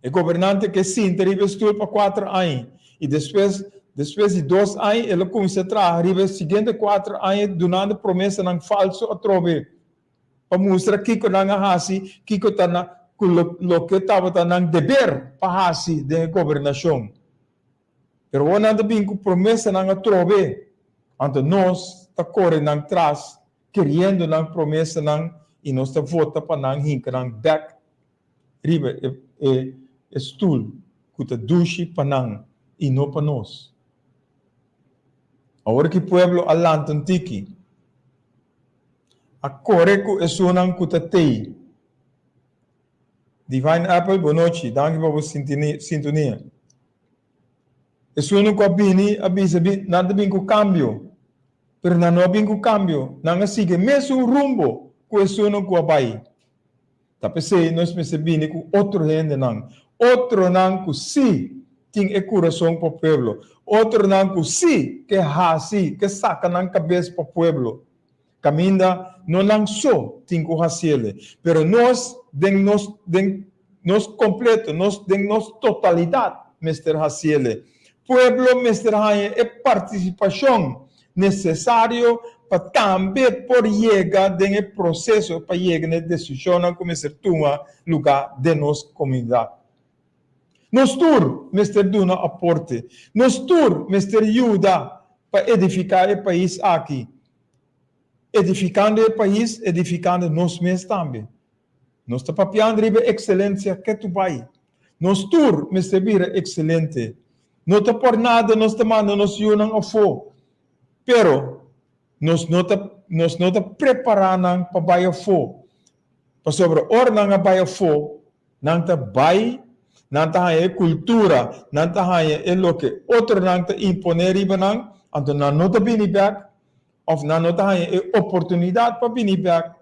E gobernante ke sinta riba e stul pa kuater aña i despues, despues di dos aña el a kuminsá traha riba e siguiente kuater aña dunando promesanan falsu atrobe pa mustra kiko nan a hasi, kiko ta na ku loke tabata nan deber pa hasi den e gobernashon. Pero ora nan ta bin ku promesanan atrobe, anto nos ta kore nan tras keriendo nan promesanan i nos ta vota pa nan hinka nan bèk riba e e stul ku ta dushi pa nan i no pa nos. Awor ki pueblo a lanta un tiki, a kore ku esunnan ku ta tei. Divine Apple, bonochi, danki pa bo sintonia. Esunnan ku a bini a bisa nan ta bin ku kambio, pero nan no a bin ku kambio, nan a sigui e mesun rumbo ku esunnan ku a bai. Ta p'esei nos mester bini ku otro hendenan, otronan ku sí tin e kurason pa pueblo, otronan ku sí ke hasi, ke saka nan kabes pa pueblo. Kaminda no nan so tin ku hasiele, pero nos den nos den nos kompleto, nos den nos totalidat mester hasiele. Pueblo mester haña e partisipashon nesesario pa tambe por yega den e proseso pa yega na e desishonnan ku mester tuma lugá den nos komunidat. Nos tur mester duna aporte. Nos tur mester yuda pa edifiká e pais aki. Edifikando e pais, edifikando nos mes tambe. Nos ta papiando riba ekselensia ketu bai. Nos tur mester bira ekselente. No ta por nada nos ta manda nos yunan afó, pero nos no ta nos no ta prepará nan pa bai afó. Pasobra ora nan a bai afó, nan ta bai, nan ta haña e kultura, nan ta haña e loke otronan ta imponé riba nan, anto nan no ta bini bèk, òf nan no ta haña e oportunidat pa bini bèk.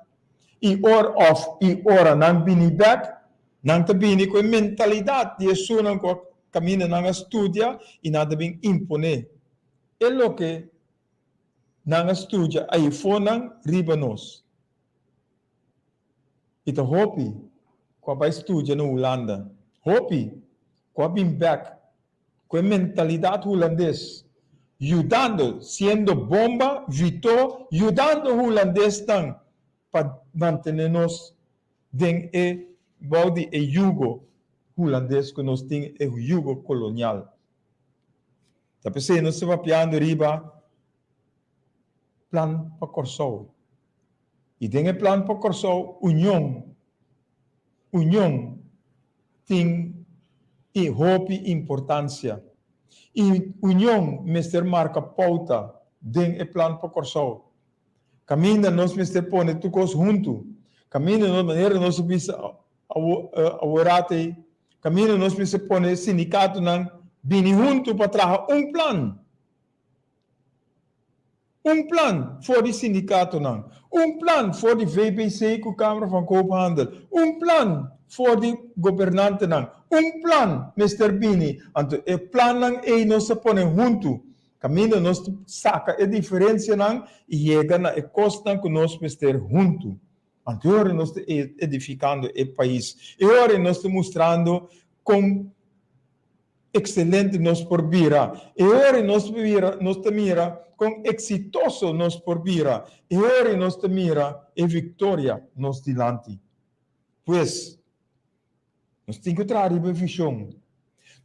I or òf i ora nan bini bèk, nan ta bini ku e mentalidat di esunnan ku a kaminda nan a studia i nan ta bin imponé e loke nan a studia ayifonan riba nos. I ta hopi ku a bai studia na Hulanda, hopi ku a bin bèk ku e mentalidat hulandes, yudando, siendo bomba, vitó, yudando hulandesnan pa mantené nos den e bou di e yugo hulandes ku nos tin, e yugo kolonial. Ta p'esei nos ta papiando riba Plan pa Kòrsou. I den e Plan pa Kòrsou, union, union tin i hopi importansia. I union mester marka pouta den e Plan pa Kòrsou. Kaminda nos mester pone tur kos huntu. Kaminda nos, manera nos a bisa aworat ei, kaminda nos mester pone sindikatonan bini huntu pa traha un plan. Un plan for di sindikatonan, un plan for di VBC ku Kamer van Koophandel, un plan for di gobernantenan, un plan mester bini. Anto e plannan ei nos ta pone huntu, kaminda nos ta saka e diferensianan i yega na e kosnan ku nos mester huntu. Anto e ora nos ta edifikando e pais, e ora nos ta mustrando kon Excelente nos por bira. E ora nos bira, nos ta mira con exitoso nos por bira. E ora nos ta mira e victoria nos dilanti. Pues, nos tin cu traha riba vision.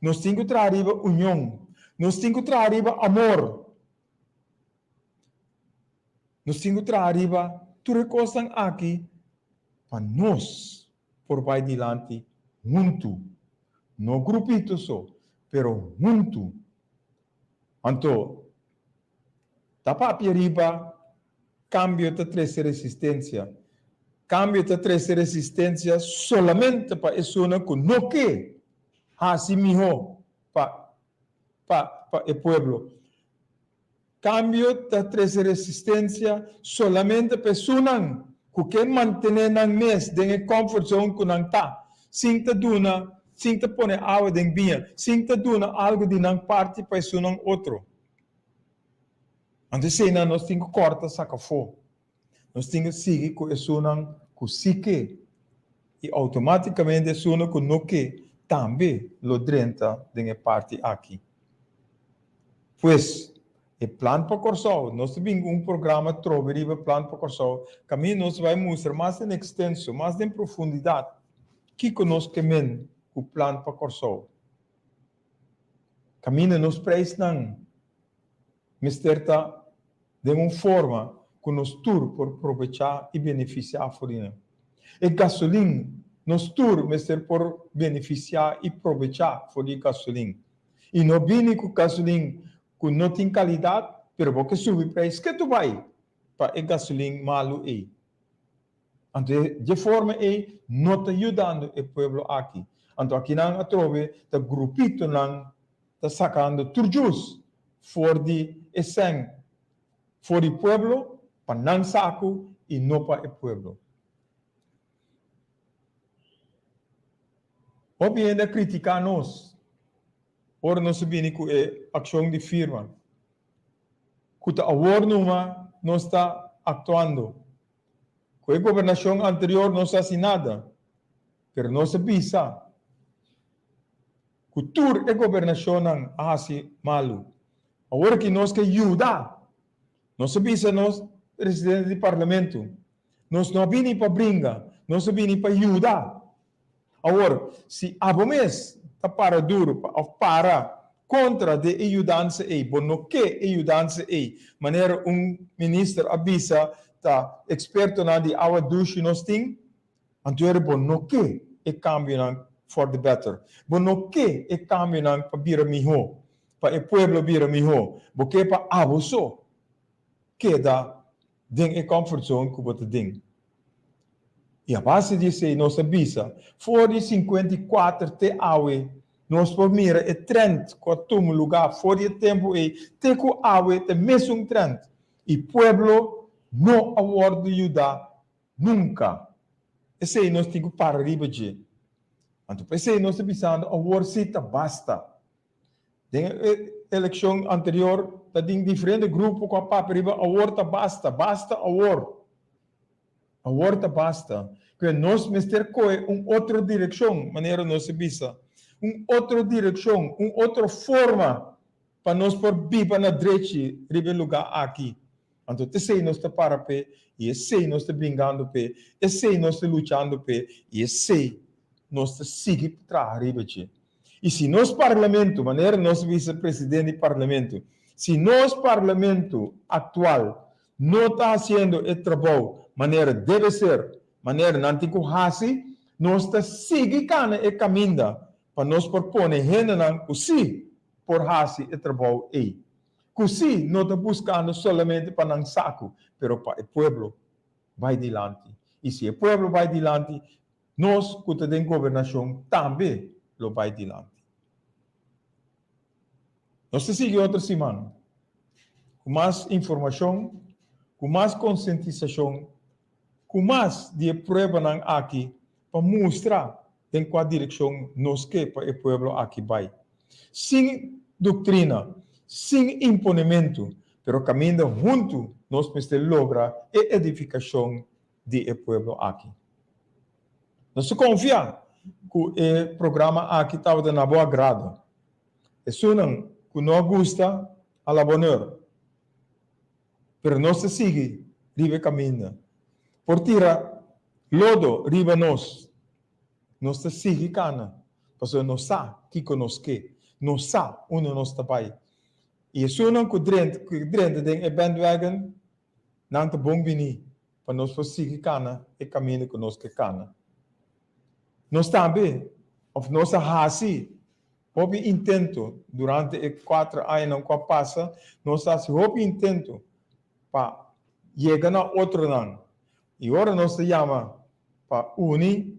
Nos tin cu traha riba union. Nos tin cu traha riba amor. Nos tin cu traha riba tur e cosnan aki pa nos por bai dilanti huntu, no grupito so, pero huntu. Anto, ta papia riba cambio ta trece resistencia. Cambio ta trece resistencia solamente pa esunnan cu no ke haci miho pa pa pa e pueblo. Kambio ta trese resistensia solamente pa esunnan ku ke mantené nan mes den e comfort zone ku nan ta, sin ta duna, sin ta pone awa den biña, sin ta duna algu di nan parti pa esunnan otro. Anto eseinan nos tin ku kòrta saka afó. Nos tin ku sigui ku esunnan ku sí ke, i outomátikamente esunnan ku no ke tambe lo drenta den e parti aki. Pues, e Plan pa Kòrsou, nos ta bin ku un programa trobe riba e Plan pa Kòrsou, kaminda nos ta bai mustra mas den ekstenso, mas den profundidat, kiko nos ke men ku Plan pa Kòrsou. Kaminda nos preisnan mester ta den un forma ku nos tur por probechá i benefisiá for di nan. E gasolin, nos tur mester por benefisiá i probechá for di e gasolin. I no bini ku gasolin ku no tin kalidat, pero bo ke subi preis ketu bai pa e gasolin malu ei. Anto dje forma ei no ta yudando e pueblo aki. Anto akinan atrobe ta grupitonan ta sakando tur djus for di e sèn for di pueblo pa nan saku i no pa e pueblo. Hopi hende a kritiká nos ora nos a bini ku e akshon di firma, ku ta awor numa nos ta aktuando. Ku e gobernashon anterior no sa hasi nada, pero nos a bisa ku tur e gobernashonnan a hasi malu. Awor ki nos ke yuda, nos a bisa nos presidente di parlamento, nos no a bini pa bringa, nos a bini pa yuda. Awor, si abo mes. ta para duru pa òf para kontra di e yudansa ei, bo no ke e yudansa ei, manera un minister a bisa ta ekspertonan di awa dushi nos tin, anto ora bo no ke e kambionan for the better, bo no ke e kambionan pa bira mihó, pa e pueblo bira mihó, bo ke pa abo so keda den e comfort zone ku bo ta den. I a base di esei nos a bisa, for di 54 te awe nos por mira e trend ku a tuma lugá for di e tempu ei te ku awe ta e mesun trend i pueblo no a wòrdu yudá nunka. Esei nos tin ku para riba dje. Anto p'esei nos ta bisando awor si ta basta. Den e elekshon anterior ta tin diferente grupo ku a papia riba awor ta basta, basta awor. Awor ta basta. Ku nos mester kohe un otro direkshon, manera nos a bisa. Un otro direkshon, un otro forma pa nos por biba na drechi riba e lugá aki. Anto t'esei nos ta para p'e i esei nos ta bringando p'e, esei nos ta luchando p'e i esei nos ta sigui traha riba dje. I si nos parlamento, manera nos bisa presidente di parlamento, si nos parlamento aktual no ta hasiendo e trabou manera debe ser, manera nan tin ku hasi, nos ta sigui kana e kaminda pa nos por pone hendenan ku sí por hasi e trabou ei. Ku sí no ta buskando solamente pa nan saku, pero pa e pueblo bai dilanti. I si e pueblo bai dilanti, nos ku ta den gobernashon tambe lo bai dilanti. Nos ta sigui otro siman ku mas informashon, ku mas konsientisashon, ku mas di e pruebanan aki pa mustra den kua direkshon nos ke pa e pueblo aki bai. Sin doktrina, sin imponementu, pero kaminda huntu nos mester logra e edifikashon di e pueblo aki. Nos ta konfia ku e programa aki tabata na bo agrado. Esunnan ku no a gusta, a la bonheur. Pero nos ta sigui riba e kaminda. Por tira lodo riba nos, nos ta sigui kana, pasobra nos sa kiko nos ke, nos sa unda nos ta bai. I esunnan ku drenta den e bandwagon, Nan ta bon bini pa nos por sigui kana e kaminda ku nos ke kana. Nos tambe, òf nos a hasi hopi intento durante e kuater añanan ku a pasa, nos a hasi hopi intento pa yega na otronan. I ora nos ta yama pa uni,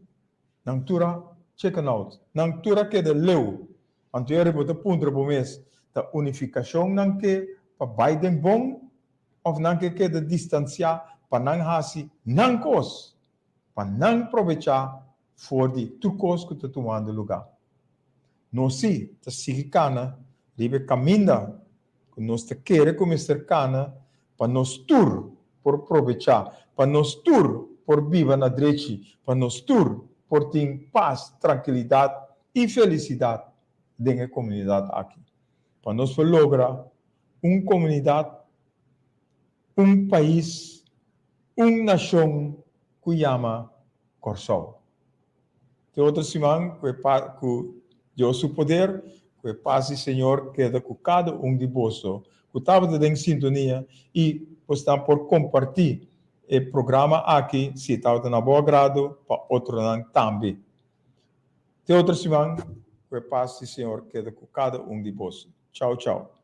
nan tur a chicken out, nan tur a keda leu. Anto e bo ta puntra bo mes, ta unifikashon nan ke pa bai den bon Of nan ke keda distansiá pa nan hasi nan kos, pa nan probechá for di tur kos ku ta tumando lugá. Nos sí ta sigui kana riba e kaminda ku nos ta kere ku mester kana pa nos tur por probechá, pa nos tur por biba na drechi, pa nos tur por tin pas, trankilidat i felisidat den e komunidat aki. Pa nos por logra un komunidat, un pais, un nashon ku yama Kòrsou. Te otro siman ku e ku Dios su poder, ku e pas di Señor keda ku kada un di boso ku tabata den sintonia i bosnan por kompartí e programa aki si e tabata na bo agrado pa otronan tambe. Te otro siman ku e pas di Señor keda ku kada un di boso. Chao chao.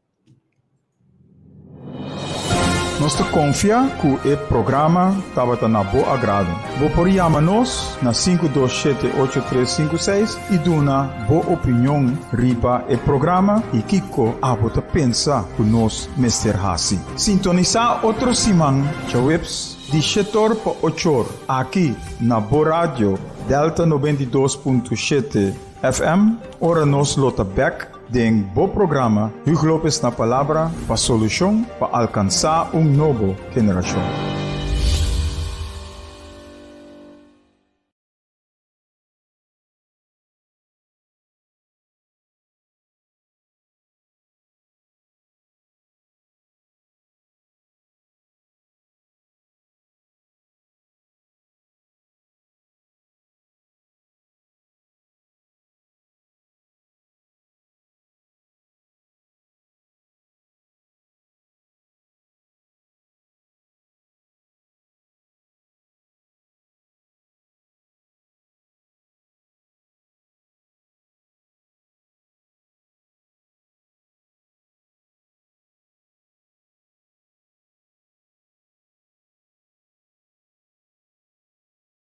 Nos ta konfia ku e programa tabata na bo agrado. Bo por yama nos na 527 8356 i duna bo opinion riba e programa i kiko abo ta pensa ku nos mester hasi. Sintonisá otro siman djaweps di shetor pa ochor aki na bo radio Delta 92.7 FM ora nos lo ta bèk Den bo programa Hugo Lopez na Palabra pa solushon pa alkansá un nobo generashon.